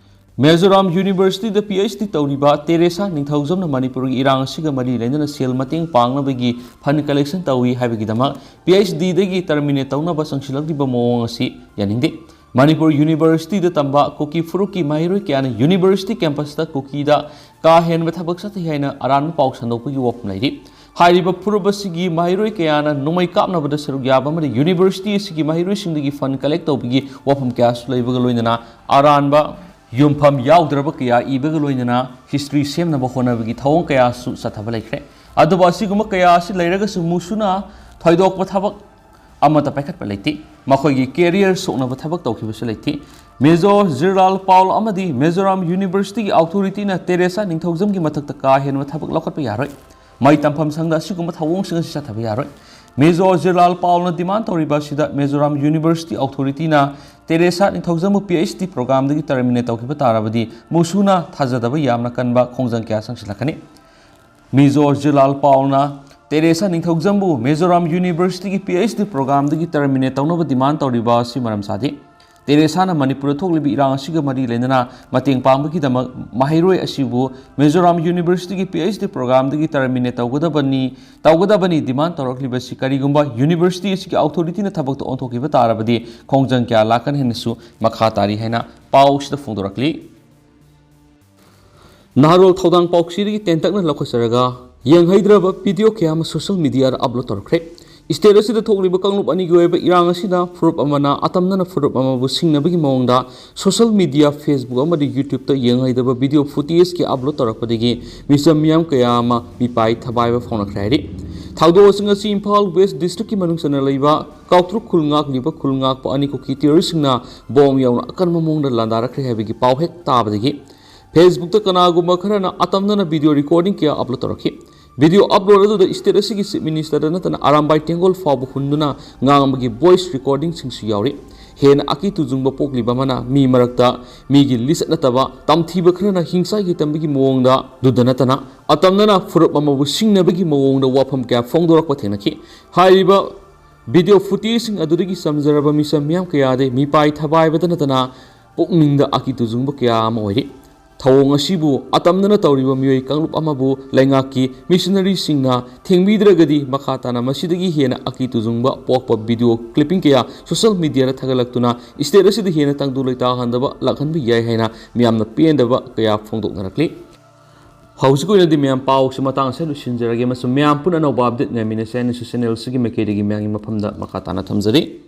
ꯃꯤꯖꯣꯔꯥꯝ ꯌꯨꯅꯤꯚꯔꯁꯤꯇꯤꯗ ꯄꯤ ꯑꯩꯆ ꯗꯤ ꯇꯧꯔꯤꯕ ꯇꯦꯔꯦꯁꯥ ꯅꯤꯡꯊꯧꯖꯝꯅ ꯃꯅꯤꯄꯨꯔꯒꯤ ꯏꯔꯥꯡ ꯑꯁꯤꯒ ꯃꯔꯤ ꯂꯩꯅꯅ ꯁꯦꯜ ꯃꯇꯦꯡ ꯄꯥꯡꯅꯕꯒꯤ ꯐꯟ ꯀꯂꯦꯛꯁꯟ ꯇꯧꯏ ꯍꯥꯏꯕꯒꯤꯗꯃꯛ ꯄꯤ ꯑꯩꯆ ꯗꯤꯗꯒꯤ ꯇꯔꯃꯤꯅꯦꯠ ꯇꯧꯅꯕ ꯆꯪꯁꯤꯜꯂꯛꯂꯤꯕ ꯃꯑꯣꯡ ꯑꯁꯤ ꯌꯥꯅꯤꯡꯗꯦ꯫ ꯃꯅꯤꯄꯨꯔ ꯌꯨꯅꯤꯚꯔꯁꯤꯇꯤꯗ ꯇꯝꯕ ꯀꯨꯀꯤ ꯐꯨꯔꯨꯞꯀꯤ ꯃꯍꯩꯔꯣꯏ ꯀꯌꯥꯅ ꯌꯨꯅꯤꯚꯔꯁꯤꯇꯤ ꯀꯦꯝꯄꯁꯇ ꯀꯨꯀꯤꯗ ꯀꯥ ꯍꯦꯟꯕ ꯊꯕꯛ ꯆꯠꯊꯩ ꯍꯥꯏꯅ ꯑꯔꯥꯟꯕ ꯄꯥꯎ ꯁꯟꯗꯣꯛꯄꯒꯤ ꯋꯥꯐꯝ ꯂꯩꯔꯤ꯫ ꯍꯥꯏꯔꯤꯕ ꯐꯨꯔꯨꯞ ꯑꯁꯤꯒꯤ ꯃꯍꯩꯔꯣꯏ ꯀꯌꯥꯅ ꯅꯣꯡꯃꯩ ꯀꯥꯞꯅꯕꯗ ꯁꯔꯨꯛ ꯌꯥꯕ ꯑꯃꯗꯤ ꯌꯨꯅꯤꯚꯔꯁꯤꯇꯤ ꯑꯁꯤꯒꯤ ꯃꯍꯩꯔꯣꯏꯁꯤꯡꯗꯒꯤ ꯐꯟ ꯀꯂꯦꯛ ꯇꯧꯕꯒꯤ ꯋꯥꯐꯝ ꯀꯌꯥꯁꯨ ꯂꯩꯕꯒ ꯂꯣꯏꯅꯅ ꯑꯔꯥꯟꯕ ꯌꯨꯝꯐꯝ ꯌꯥꯎꯗ꯭ꯔꯕ ꯀꯌꯥ ꯏꯕꯒ ꯂꯣꯏꯅꯅ ꯍꯤꯁꯇ꯭ꯔꯤ ꯁꯦꯝꯅꯕ ꯍꯣꯠꯅꯕꯒꯤ ꯊꯧꯑꯣꯡ ꯀꯌꯥꯁꯨ ꯆꯠꯊꯕ ꯂꯩꯈ꯭ꯔꯦ꯫ ꯑꯗꯨꯕꯨ ꯑꯁꯤꯒꯨꯝꯕ ꯀꯌꯥ ꯑꯁꯤ ꯂꯩꯔꯒꯁꯨ ꯃꯨꯁꯨꯅ ꯊꯣꯏꯗꯣꯛꯄ ꯊꯕꯛ ꯑꯃꯠꯇ ꯄꯥꯏꯈꯠꯄ ꯂꯩꯇꯦ꯫ ꯃꯈꯣꯏꯒꯤ ꯀꯦꯔꯤꯌꯔ ꯁꯣꯛꯅꯕ ꯊꯕꯛ ꯇꯧꯈꯤꯕꯁꯨ ꯂꯩꯇꯦ꯫ ꯃꯦꯖꯣꯔ ꯖꯤꯔꯂꯥꯜ ꯄꯥꯎꯜ ꯑꯃꯗꯤ ꯃꯤꯖꯣꯔꯥꯝ ꯌꯨꯅꯤꯚꯔꯁꯤꯇꯤꯒꯤ ꯑꯣꯊꯣꯔꯤꯇꯤꯅ ꯇꯦꯔꯦꯁꯥ ꯅꯤꯡꯊꯧꯖꯝꯒꯤ ꯃꯊꯛꯇ ꯀꯥ ꯍꯦꯟꯕ ꯊꯕꯛ ꯂꯧꯈꯠꯄ ꯌꯥꯔꯣꯏ꯫ ꯃꯍꯩ ꯇꯝꯐꯝ ꯁꯪꯗ ꯑꯁꯤꯒꯨꯝꯕ ꯊꯧꯑꯣꯡꯁꯤꯡ ꯑꯁꯤ ꯆꯠꯊꯕ ꯌꯥꯔꯣꯏ꯫ ꯃꯦꯖꯣꯔ ꯖꯤꯔꯂꯥꯜ ꯄꯥꯎꯜꯅ ꯗꯤꯃꯥꯟ ꯇꯧꯔꯤꯕ ꯑꯁꯤꯗ ꯃꯤꯖꯣꯔꯥꯝ ꯌꯨꯅꯤꯚꯔꯁꯤꯇꯤ ꯑꯣꯊꯣꯔꯤꯇꯤꯅ ꯇꯦꯔꯦꯁꯥ ꯅꯤꯡꯊꯧꯖꯝꯕꯨ ꯄꯤ ꯑꯩꯆ ꯗꯤ ꯄ꯭ꯔꯣꯒ꯭ꯔꯥꯝꯗꯒꯤ ꯇꯔꯃꯤꯅꯦꯠ ꯇꯧꯈꯤꯕ ꯇꯥꯔꯕꯗꯤ ꯃꯨꯁꯨꯅ ꯊꯥꯖꯗꯕ ꯌꯥꯝꯅ ꯀꯟꯕ ꯈꯣꯡꯖꯪ ꯀꯌꯥ ꯆꯪꯁꯤꯜꯂꯛꯀꯅꯤ꯫ ꯃꯦꯖꯣꯔ ꯖꯤꯔꯂꯥꯜ ꯄꯥꯎꯜꯅ ꯇꯦꯔꯦꯁꯥ ꯅꯤꯡꯊꯧꯖꯝꯕꯨ ꯃꯤꯖꯣꯔꯥꯝ ꯌꯨꯅꯤꯚꯔꯁꯤꯇꯤꯒꯤ ꯄꯤ ꯑꯩꯆ ꯗꯤ ꯄ꯭ꯔꯣꯒ꯭ꯔꯥꯝꯗꯒꯤ ꯇꯔꯃꯤꯅꯦꯠ ꯇꯧꯅꯕ ꯗꯤꯃꯥꯟ ꯇꯧꯔꯤꯕ ꯑꯁꯤ ꯃꯔꯝ ꯆꯥꯗꯦ꯫ ꯇꯦꯔꯦꯁꯥꯅ ꯃꯅꯤꯄꯨꯔꯗ ꯊꯣꯛꯂꯤꯕ ꯏꯔꯥꯡ ꯑꯁꯤꯒ ꯃꯔꯤ ꯂꯩꯅꯅ ꯃꯇꯦꯡ ꯄꯥꯡꯕꯒꯤꯗꯃꯛ ꯃꯍꯩꯔꯣꯏ ꯑꯁꯤꯕꯨ ꯃꯤꯖꯣꯔꯥꯝ ꯌꯨꯅꯤꯚꯔꯁꯤꯇꯤꯒꯤ ꯄꯤ ꯑꯩꯆ ꯗꯤ ꯄ꯭ꯔꯣꯒ꯭ꯔꯥꯝꯗꯒꯤ ꯇꯔꯃꯤꯅꯦꯠ ꯇꯧꯒꯗꯕꯅꯤ, ꯇꯧꯒꯗꯕꯅꯤ ꯗꯤꯃꯥꯟ ꯇꯧꯔꯛꯂꯤꯕꯁꯤ ꯀꯔꯤꯒꯨꯝꯕ ꯌꯨꯅꯤꯚꯔꯁꯤꯇꯤ ꯑꯁꯤꯒꯤ ꯑꯣꯊꯣꯔꯤꯇꯤꯅ ꯊꯕꯛꯇ ꯑꯣꯟꯊꯣꯛꯈꯤꯕ ꯇꯥꯔꯕꯗꯤ ꯈꯣꯡꯖꯪ ꯀꯌꯥ ꯂꯥꯛꯀꯅꯤ ꯍꯥꯏꯅꯁꯨ ꯃꯈꯥ ꯇꯥꯔꯤ ꯍꯥꯏꯅ ꯄꯥꯎ ꯑꯁꯤꯗ ꯐꯣꯡꯗꯣꯔꯛꯂꯤ꯫ ꯅꯍꯥꯔꯣꯜ ꯊꯧꯗꯥꯡ ꯄꯥꯎꯆꯦꯗꯒꯤ ꯇꯦꯟꯇꯛꯅ ꯂꯧꯈꯠꯆꯔꯒ, ꯌꯦꯡꯍꯩꯗ꯭ꯔꯕ ꯚꯤꯗꯤꯑꯣ ꯀꯌꯥ ꯑꯃ ꯁꯣꯁꯤꯌꯦꯜ ꯃꯤꯗꯤꯌꯥꯗ ꯑꯞꯂꯣꯗ ꯇꯧꯔꯛꯈ꯭ꯔꯦ꯫ ꯁ꯭ꯇꯦꯠ ꯑꯁꯤꯗ ꯊꯣꯛꯂꯤꯕ ꯀꯥꯡꯂꯨꯞ ꯑꯅꯤꯒꯤ ꯑꯣꯏꯕ ꯏꯔꯥꯡ ꯑꯁꯤꯗ ꯐꯨꯔꯨꯞ ꯑꯃꯅ ꯑꯇꯝꯅꯅ ꯐꯨꯔꯨꯞ ꯑꯃꯕꯨ ꯁꯤꯡꯅꯕꯒꯤ ꯃꯑꯣꯡꯗ ꯁꯣꯁꯤꯌꯦꯜ ꯃꯤꯗꯤꯌꯥ, ꯐꯦꯁꯕꯨꯛ ꯑꯃꯗꯤ ꯌꯨꯇ꯭ꯌꯨꯕꯇ ꯌꯦꯡꯍꯩꯗꯕ ꯚꯤꯗꯤꯑꯣ ꯐꯨꯇꯦꯖ ꯀꯌꯥ ꯑꯞꯂꯣꯗ ꯇꯧꯔꯛꯄꯗꯒꯤ ꯃꯤꯆꯝ ꯃꯤꯌꯥꯝ ꯀꯌꯥ ꯑꯃ ꯃꯤꯄꯥꯏ ꯊꯕꯥꯏꯕ ꯐꯥꯎꯅꯈ꯭ꯔꯦ ꯍꯥꯏꯔꯤ꯫ ꯊꯧꯗꯣꯛꯁꯤꯡ ꯑꯁꯤ ꯏꯝꯐꯥꯜ ꯋꯦꯁ ꯗꯤꯁꯇ꯭ꯔꯤꯛꯀꯤ ꯃꯅꯨꯡ ꯆꯟꯅ ꯂꯩꯕ ꯀꯥꯎꯇ꯭ꯔꯨꯛ ꯈꯨꯜ ꯉꯥꯛꯂꯤꯕ ꯈꯨꯜ ꯉꯥꯛꯄ ꯑꯅꯤ ꯀꯨꯀꯤ ꯇꯦꯔꯣꯔꯤꯁꯁꯤꯡꯅ ꯕꯣꯝ ꯌꯥꯎꯅ ꯑꯀꯟꯕ ꯃꯑꯣꯡꯗ ꯂꯥꯟꯗꯥꯔꯛꯈ꯭ꯔꯦ ꯍꯥꯏꯕꯒꯤ ꯄꯥꯎ ꯍꯦꯛ ꯇꯥꯕꯗꯒꯤ ꯐꯦꯁꯕꯨꯛꯇ ꯀꯅꯥꯒꯨꯝꯕ ꯈꯔꯅ ꯑꯇꯝꯅꯅ ꯚꯤꯗꯤꯑꯣ ꯔꯦꯀꯣꯔꯗꯤꯡ ꯀꯌꯥ ꯑꯞꯂꯣꯗ ꯇꯧꯔꯛꯈꯤ꯫ ꯚꯤꯗꯤꯑꯣ ꯑꯞꯂꯣꯗ ꯑꯗꯨꯗ ꯁ꯭ꯇꯦꯠ ꯑꯁꯤꯒꯤ ꯆꯤꯐ ꯃꯤꯅꯤꯁꯇꯔꯗ ꯅꯠꯇꯅ ꯑꯔꯥꯝꯕꯥꯏ ꯇꯦꯡꯒꯣꯜ ꯐꯥꯎꯕ ꯍꯨꯟꯗꯨꯅ ꯉꯥꯡꯕꯒꯤ ꯚꯣꯏꯁ ꯔꯦꯀꯣꯔꯗꯤꯡꯁꯤꯡꯁꯨ ꯌꯥꯎꯔꯤ꯫ ꯍꯦꯟꯅ ꯑꯀꯤ ꯇꯨꯖꯨꯡꯕ ꯄꯣꯛꯂꯤꯕ ꯑꯃꯅ ꯃꯤ ꯃꯔꯛꯇ ꯃꯤꯒꯤ ꯂꯤꯆꯠ ꯅꯠꯇꯕ ꯇꯝꯊꯤꯕ ꯈꯔꯅ ꯍꯤꯡꯁꯥ ꯌꯦꯇꯝꯕꯒꯤ ꯃꯑꯣꯡꯗ ꯗꯨꯗ ꯅꯠꯇꯅ ꯑꯇꯝꯅꯅ ꯐꯨꯔꯨꯞ ꯑꯃꯕꯨ ꯁꯤꯡꯅꯕꯒꯤ ꯃꯑꯣꯡꯗ ꯋꯥꯐꯝ ꯀꯌꯥ ꯐꯣꯡꯗꯣꯔꯛꯄ ꯊꯦꯡꯅꯈꯤ꯫ ꯍꯥꯏꯔꯤꯕ ꯚꯤꯗꯤꯑꯣ ꯐꯨꯇꯦꯖꯁꯤꯡ ꯑꯗꯨꯗꯒꯤ ꯆꯝꯖꯔꯕ ꯃꯤꯆꯝ ꯃꯤꯌꯥꯝ ꯀꯌꯥꯗꯤ ꯃꯤꯄꯥꯏ ꯊꯕꯥꯏꯕꯗ ꯅꯠꯇꯅ ꯄꯨꯛꯅꯤꯡꯗ ꯑꯀꯤ ꯇꯨꯖꯨꯡꯕ ꯀꯌꯥ ꯑꯃ ꯑꯣꯏꯔꯤ꯫ ꯊꯧꯑꯣꯡ ꯑꯁꯤꯕꯨ ꯑꯇꯝꯅꯅ ꯇꯧꯔꯤꯕ ꯃꯤꯑꯣꯏ ꯀꯥꯡꯂꯨꯞ ꯑꯃꯕꯨ ꯂꯩꯉꯥꯛꯀꯤ ꯃꯤꯁꯅꯔꯤꯁꯤꯡꯅ ꯊꯦꯡꯕꯤꯗ꯭ꯔꯒꯗꯤ ꯃꯈꯥ ꯇꯥꯅ ꯃꯁꯤꯗꯒꯤ ꯍꯦꯟꯅ ꯑꯀꯤ ꯇꯨꯖꯨꯡꯕ ꯄꯣꯛꯄ ꯚꯤꯗꯤꯑꯣ ꯀ꯭ꯂꯤꯞꯄꯤꯡ ꯀꯌꯥ ꯁꯣꯁꯤꯌꯦꯜ ꯃꯤꯗꯤꯌꯥꯗ ꯊꯥꯒꯠꯂꯛꯇꯨꯅ ꯁ꯭ꯇꯦꯠ ꯑꯁꯤꯗ ꯍꯦꯟꯅ ꯇꯪꯗꯨ ꯂꯩꯇꯥꯍꯟꯗꯕ ꯂꯥꯛꯍꯟꯕ ꯌꯥꯏ ꯍꯥꯏꯅ ꯃꯤꯌꯥꯝꯅ ꯄꯦꯟꯗꯕ ꯀꯌꯥ ꯐꯣꯡꯗꯣꯛꯅꯔꯛꯂꯤ꯫ ꯍꯧꯖꯤꯛꯀꯤ ꯑꯣꯏꯅꯗꯤ ꯃꯌꯥꯝ ꯄꯥꯎꯁꯤ ꯃꯇꯥꯡ ꯑꯁꯤꯗ ꯂꯣꯏꯁꯤꯟꯖꯔꯒꯦ ꯑꯃꯁꯨꯡ ꯃꯌꯥꯝ ꯄꯨꯟꯅ ꯑꯅꯧꯕ ꯑꯞꯗꯦꯠ ꯉꯥꯏꯃꯤꯟꯅꯁꯦ ꯍꯥꯏꯅꯁꯨ ꯆꯦꯅꯦꯜꯁꯤꯒꯤ ꯃꯥꯏꯀꯩꯗꯒꯤ ꯃꯌꯥꯝꯒꯤ ꯃꯐꯝꯗ ꯃꯈꯥ ꯇꯥꯅ ꯊꯝꯖꯔꯤ꯫